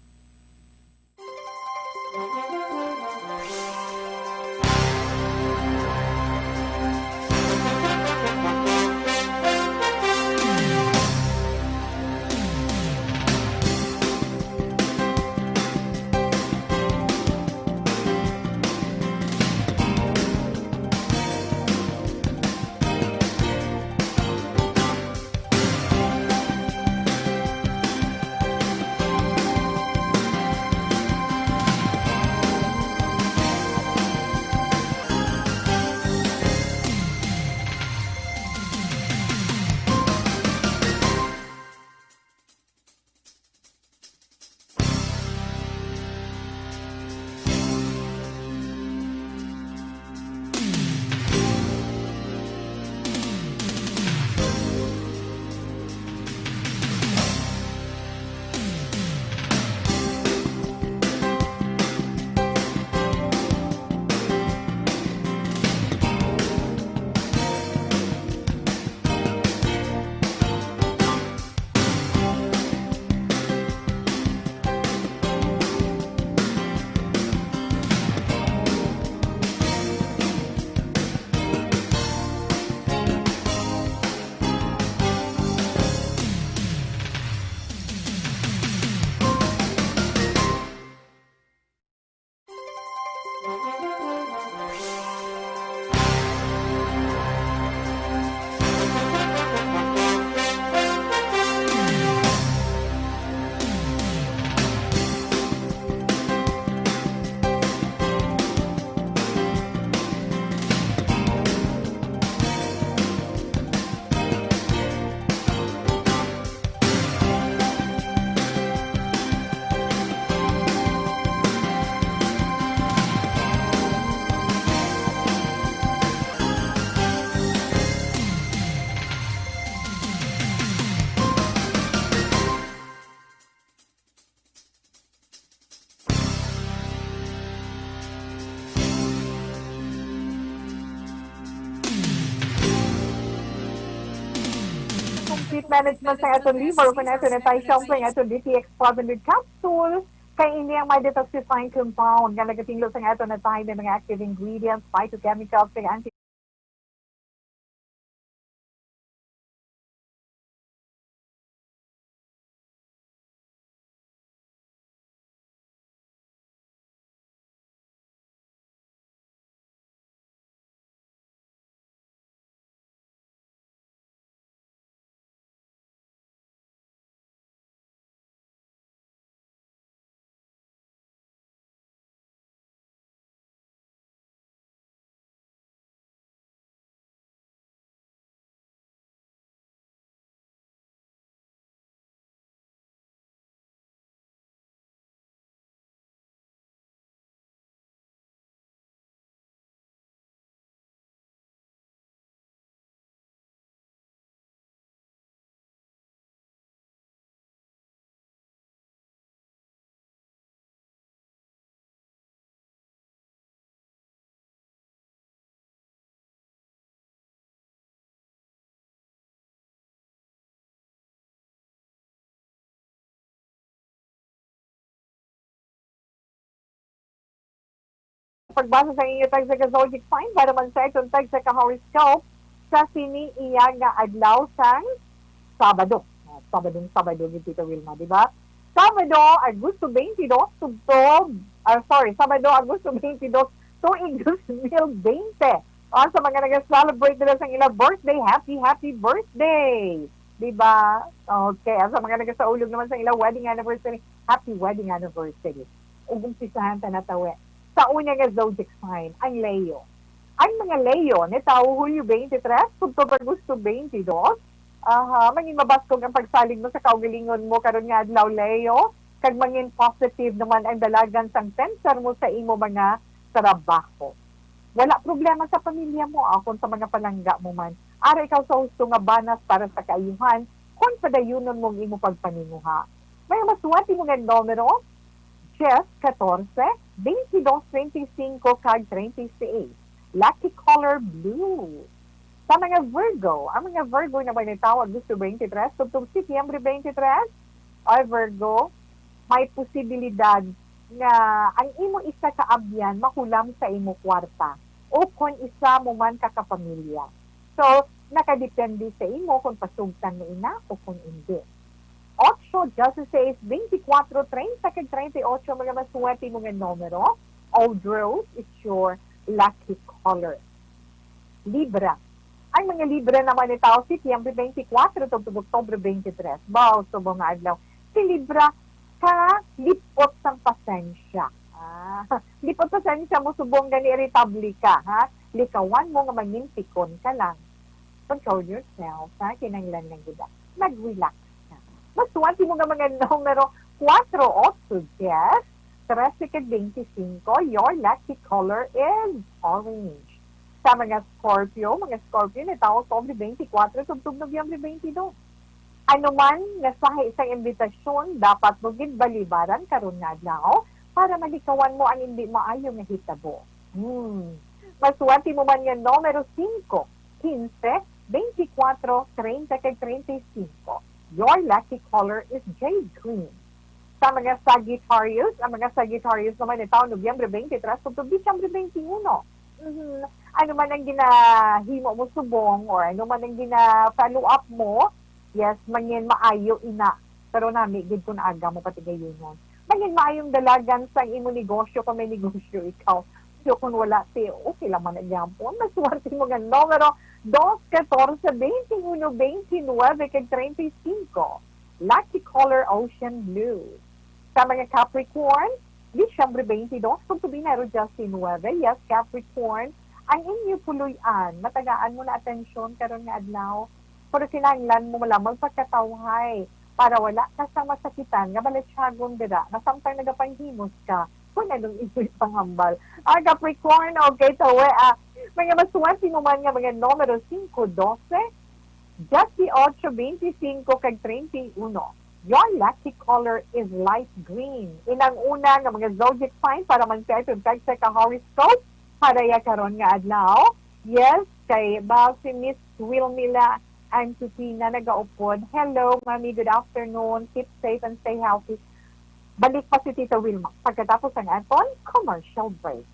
Sweet management sa aton liver, kung ato na tayo, syempre, ang aton D T X five hundred capsule. Kay ini ang may detoxifying compound nga nagatinlo sa aton na tayo may mga active ingredients, phytochemicals, kay anti Pagbasa sa inyo tagsa ka zodiac sign para man sa iton tagsa ka horoscope sa sini iya nga adlaw sang Sabado. Ah, Sabadong Sabado gid, Tita Wilma, di ba? Sabado, Agosto twenty-two, tubtob, ah, sorry, Sabado, Agosto twenty-two, tuig dos mil twenty. Ah, sa mga nag-celebrate nila sa ilang birthday, happy, happy birthday! Di ba? Okay. Ang sa mga nagasaulog naman sa ilang wedding anniversary, happy wedding anniversary. Ug umpisahan ta na tawi. Sa una nga zodiac sign, ang Leo. Ang mga Leo, ni tawo Hulyo twenty-three, tubtob Agosto twenty-two, aha, mangin mabaskog ang pagsalig mo sa kaugalingon mo karon nga adlaw, Leo, kag mangin positive naman ang dalagan sang pensar mo sa imo mga trabaho. Wala problema sa pamilya mo, akon sa mga palangga mo man. Ara ikaw sa husto nga banas para sa kaayuhan, kon padayunon mo ang imo pagpaninguha. May maswerte mo nga numero, diyes, katorse, twenty-dos, twenty-singko, kag treinta y seis. Lucky color, blue. Sa mga Virgo, ang mga Virgo na may natawa gusto twenty-three, tubtob Setyembre twenty-three, ay Virgo, may posibilidad nga ang imo isa ka abyan mahulam sa imo kwarta o kon isa mo man ka kapamilya. So, nakadepende sa imo kung pasugtan mo ina o kung hindi. Ocho, dieciséis, veinticuatro, treinta, kag treinta y ocho, mga maswerte mo nga numero. Old Rose is your lucky color. Libra. Ang mga Libra naman ni tao, Setyembre twenty-four, tubtob Oktubre twenty-three. Baw, subong nga adlaw. Si Libra, ka lipot sang pasensya. Ah, lipot pasensya mo, subong gani irritable ka, ha? Likawan mo nga mangintikon ka lang. Control yourself, ha? Kinahanglan lang gid, ah, mag-relax ka. Maswerte mo nga mga numero, kuwatro, otso, diyes, trese, kag beinti singko. Your lucky color is orange. Sa mga Scorpio, mga Scorpio, natawo Oktubre twenty-four, tubtob Nobyembre twenty-two. Ano man nga sahi sang imbitasyon, dapat mo gid balibaran karon nga adlaw para malikawan mo ang hindi maayo nga hitabo. Hmm. Maswerte mo man nga numero singko, kinse, beintikwatro, treinta, kag treinta y singko. Your lucky color is jade green. Sa mga Sagittarius, ang mga Sagittarius naman ni taon Nobyembre twenty-three, tubtob Disyembre twenty-one. Mhm. Ano man ang ginahimo mo subong or ano man ang gina-follow up mo, yes, mangin maayo ina. Pero nami gid kun aga mo patigayunon. Mangin maayong dalagan sang imo negosyo kung may negosyo ikaw. So kung wala, ti, okay lang man na gyapon. Maswerte mo nga numero, dos, katorse, beintiuno, beintinuebe, kag treinta y singko. Lucky color, ocean blue. Sa mga Capricorn, Disyembre twenty-two, tubtob Enero diecinuebe, yes, Capricorn, ang inyo puloy-an, matagaan mo na atensyon karon nga adlaw. Pero kinahanglan mo lamang pagkatawhay para wala ka sa masakitan nga balatyagon dira nga samtang nagapanghimos ka kung anong imo ipangambal. Ah, Capricorn, okay, tawi, ah, mga maswerte mo man nga mga numero singko, dose, dieciocho, veinticinco, kag treinta y uno. Your lucky color is light green. Inang una nga mga zodiac sign para man sa iton tagsa ka horoscope para ya karon nga adlaw. Yes, kay ba si Miss Wilmila I'm si Gina, nagaupod. Hello, Mami. Good afternoon. Keep safe and stay healthy. Balik pa si Tita Wilma pagkatapos ang aton commercial break.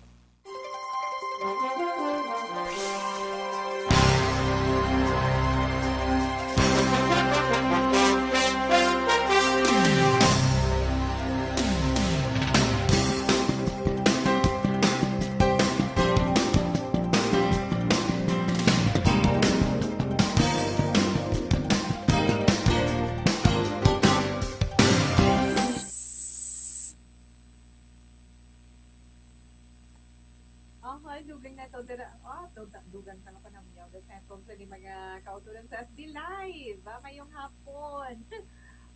Aha, dugang na to dira. Ah, dugang, dugang na pa namin yung desentong sa ni mga kauturan sa F B Live. Ah, mayong hapon.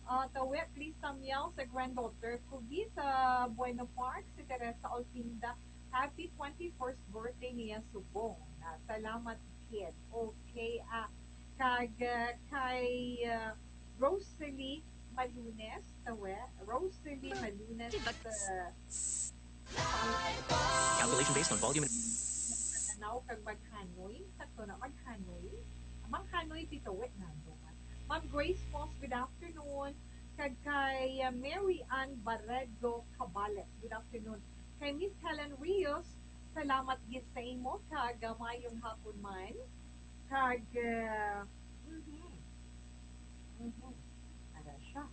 Ah, tawi, please, Samuel sa granddaughter ko, Gi, sa Bueno Park, si Teresa Olpinda. Happy twenty-first birthday niya subong. Ah, salamat, kid. Okay, ah, kag, ah, kay, ah, Rosalie Malunes, tawi. Rosalie Malunes, ah, Calculation based on volume and Tanaw kag maghanoy, sakto na, maghanoy. Maghanoy, Tito Wet, na, no? Ma'am Grace Fos, good afternoon. Kag kay, uh, Mary Ann Barredo Cabales, good afternoon. Kay Miss Helen Rios, salamat gid sa imo, kag, uh, maayong hapon man. Kag, uh, mhm. Mhm. Ara siya.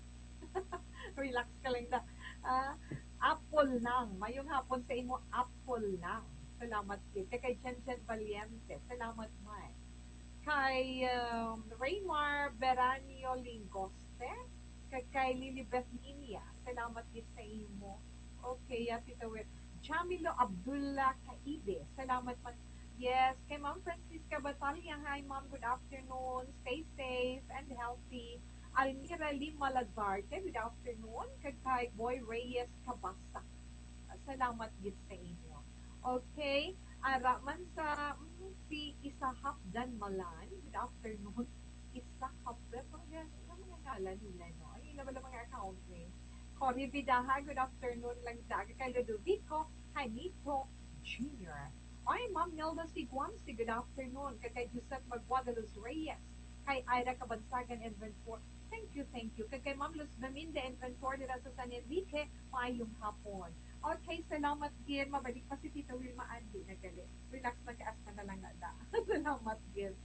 Relax ka lang da. Ah, Apple lang. Mayong hapon sa imo, Apple lang. Salamat gid. Kay, kay Jen Jen Valiente. Salamat man. Kay, um, Raymar Beranio Lingoste. Kay, kay Lilibeth Ninia. Salamat gid sa imo. Okay, ah, Tita Wer. Jamilo Abdullah Kaibe. Salamat man. Yes, kay Ma'am Francisca Batalla. Hi, Ma'am. Good afternoon. Stay safe and healthy. Almira Lima Lazarte, good afternoon. Kag kay Boy Reyes Cabasa. Salamat gid sa inyo. Okay. Ara man sa, mm, si Isa Hapdan Malan, good afternoon. Isa Hapdan, mga, mga, mga ngalan nila, no? Ay, ila wala mga account name. Cory Vidaha, good afternoon lang sa kay Ludovico Hanito Junior. Ay, Ma'am Nelda Siguamsi, good afternoon. Kag kay Joseph Maguadalos Reyes, kay Ira Kabansagan Inventor. Thank you, thank you. Kag kay Ma'am Luz Beminda Inventor dira sa San Enrique, maayong hapon. Okay, salamat gid. Mabalik pa si Tita Wilma Andy na gali. Relax lang kay asma na lang na da. Salamat gid.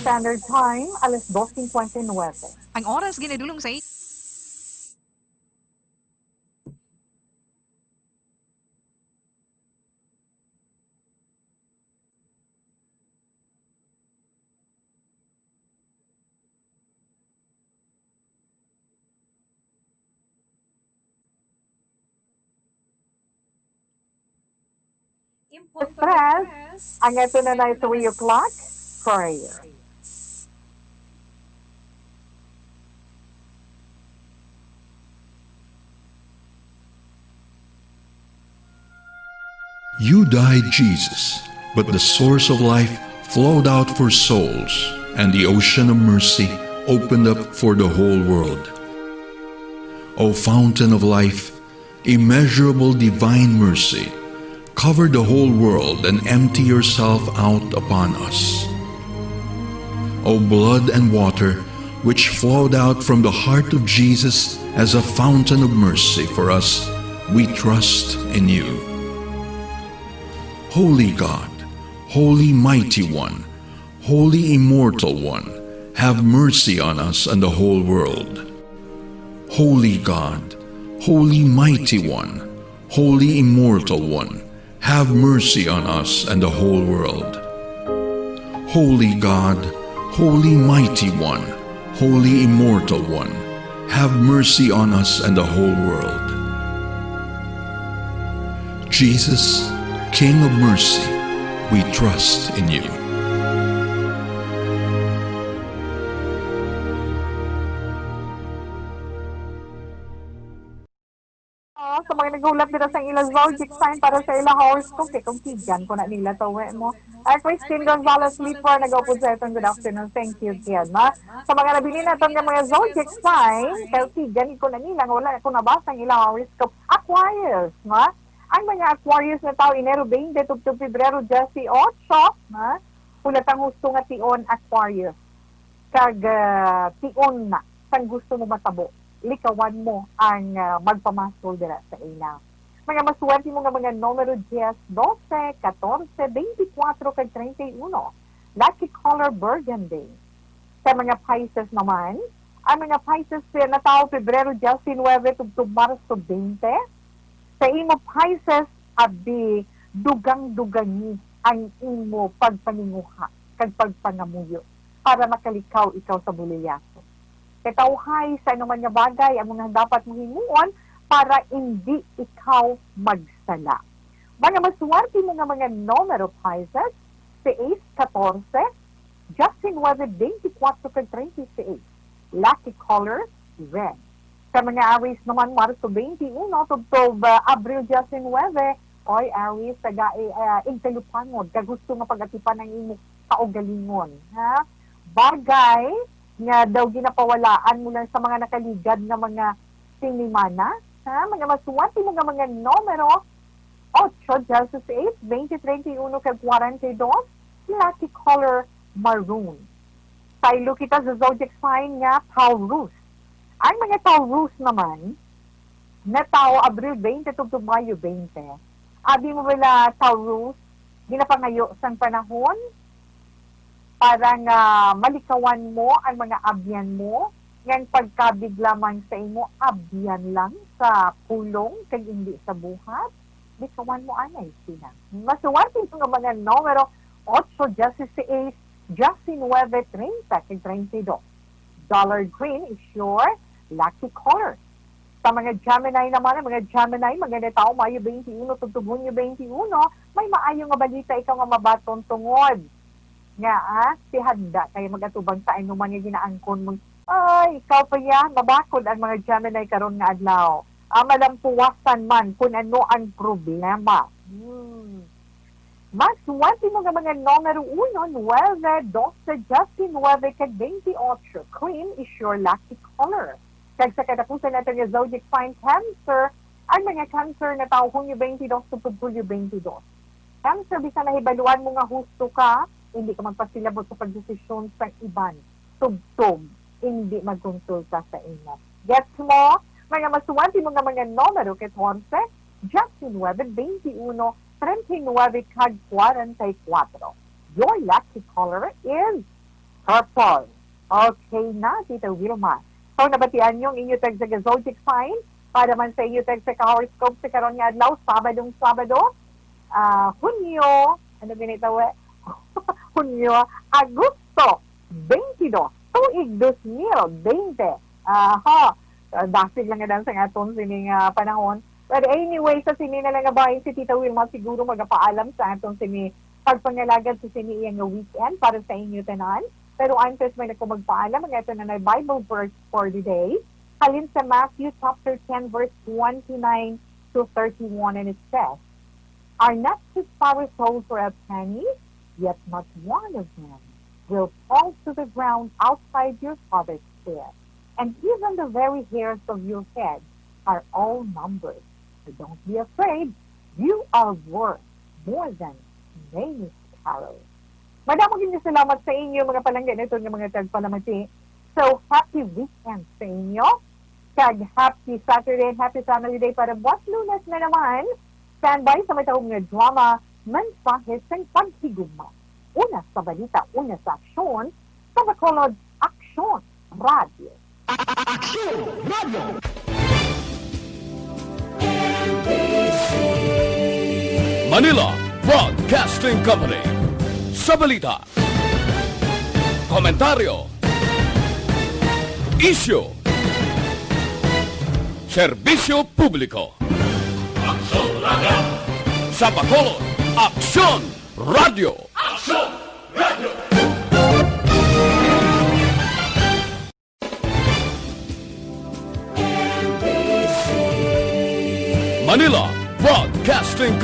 Standard Time, alas dos cincuenta y nueve. Ang oras ginadulong sa Express, ang ito na na three o'clock prayer. You died, Jesus, but the source of life flowed out for souls, and the ocean of mercy opened up for the whole world. O fountain of life, immeasurable divine mercy, cover the whole world and empty yourself out upon us. O blood and water, which flowed out from the heart of Jesus as a fountain of mercy for us, we trust in you. Holy God, Holy Mighty One, Holy Immortal One, have mercy on us and the whole world. Holy God, Holy Mighty One, Holy Immortal One, have mercy on us and the whole world. Holy God, Holy Mighty One, Holy Immortal One, have mercy on us and the whole world. Jesus, King of mercy, we trust in you. Ah, sa mga naghulat dira sa ilang zodiac sign para sa ilang horoscope, kay kung tigyan ko na nila to, we mo. Ah, Christine Gonzalez Lipor, nag-upod sa itong good afternoon. Thank you, Ken, ma. Sa mga nabili naton nga mga zodiac sign, kay tigyan ko na nila, nga wala ko nabasa ang ilang horoscope. Aquarius, ma. Ang mga Aquarius na tao, Enero twenty, tubtob Pebrero dieciocho, ma. Hulat ang husto nga tion, Aquarius. Kag, ah, tion na, sang gusto mo matabo, likawan mo ang, ah, magpamaskol dira sa ila. Mga maswerte mo nga mga numero diyes, dose, katorse, beintikwatro, kag treinta y uno. Lucky color burgundy. Sa mga Pisces naman, ang mga Pisces nga natawo Pebrero diecinuebe tubtob Marso twenty, sa imo Pisces, abi, dugang-dugangi ang imo pagpaninguha kag pagpangamuyo para makalikaw ikaw sa buliyaso. Katawhay sa anuman nga bagay ang mga dapat mo himuon para indi ikaw magsala. Mga maswerte mo nga mga numero, Pisces, sais, katorse, diecinuebe, beintikwatro, kag treinta y seis. Lucky color, red. Sa mga Aries naman, Marso twenty-uno tubtob, ah, Abril diecinuebe, oy, Aries, taga, eh, ah, igtalupangod, kag gusto nga pag-atipan ang imo kaugalingon, ha? Bagay nga daw ginapawalaan mo lang sa mga nakaligad nga mga sinimana, ha? Mga maswerte mo nga mga numero, ocho, dieciséis, veinte, treinta y uno, kag kwarenta y dos, lucky color, maroon. Saylo kita sa zodiac sign nga Taurus. Ang mga Taurus naman, natawo Abril twenty tubtob Mayo twenty. Abi mo bala, Taurus, ginapangayo sang panahon para nga malikawan mo ang mga abyan mo, nga ang pagkabig lamang sa imo abyan lang sa pulong kag indi sa buhat? Likawan mo anay sila. Maswerte mo nga mga numero, ocho, dieciséis, diecinuebe, treinta, kag treinta y dos. Dollar green is your lucky color. Sa mga Gemini naman, ang mga Gemini, mga natawo Mayo twenty-uno tubtob Hunyo twenty-uno, may maayo nga balita ikaw nga mabaton tungod nga, ah, si handa kay mag-atubang sa anuman nga ginaangkon mo. Ay, ikaw pa ya, mabakod ang mga Gemini karon nga adlaw. Ah, malampuwasan man kun ano ang problema. Hmm. Maswerte mo nga mga numero uno, nuebe, dose, diecinuebe, kag veintiocho. Cream is your lucky color. Kag sa katapusan nato nga zodiac sign, Cancer, ang mga Cancer natawo Hunyo twenty-dos tubtob Hulyo twenty-dos. Cancer, bisan nahibaluan mo nga husto ka, hindi ka magpasilabot sa pagdesisyon sa iban. Tubtob, hindi magkonsulta sa imo. Gets mo? Mga maswerte mo nga mga numero, katorse, diecinuebe, veintiuno, treinta y nueve, kag kwarenta y kuwatro. Your lucky color is purple. Okay na, Tita Wilma. So, nabatian niyo ang inyo tagsa ka zodiac sign. Para man sa inyo tagsa ka horoscope sa karon nga adlaw, Sabadong Sabado, ah, Hunyo, ano gani tawag? Hunyo, Agosto, twenty-dos, tuig dos mil bente. Aha, ah, dasig lang nga sa aton sini nga panahon. But anyway, sa sini na lang nga bahin, si Tita Wilma siguro magapaalam sa aton sini pagpangalagad sa sini iya nga weekend para sa inyo tanan. Pero antes man ako magpaalam, ang aton na Bible verse for the day, halin sa Matthew chapter ten, verse twenty-nine to thirty-one, and it says, are not too powerful for a penny, yet not one of them will fall to the ground outside your Father's care. And even the very hairs of your head are all numbered. So don't be afraid. You are worth more than many sparrows. Madamo gid nga salamat sa inyo, mga palangga naton nga mga tagpalamati. So, happy weekend sa inyo. Kag happy Saturday and happy family day para buwas Lunes na naman. Standby sa matahom nga drama, Mensahe sang Paghigugma. Una sa balita, una sa aksyon, sa Bacolod, Aksyon Radio. Aksyon Radio. Manila Broadcasting Company. Sa balita, komentaryo, isyu, serbisyo publiko. Aksyon Radio. Sa Bacolod, Aksyon Radio. Aksyon Radio. Manila Broadcasting Company.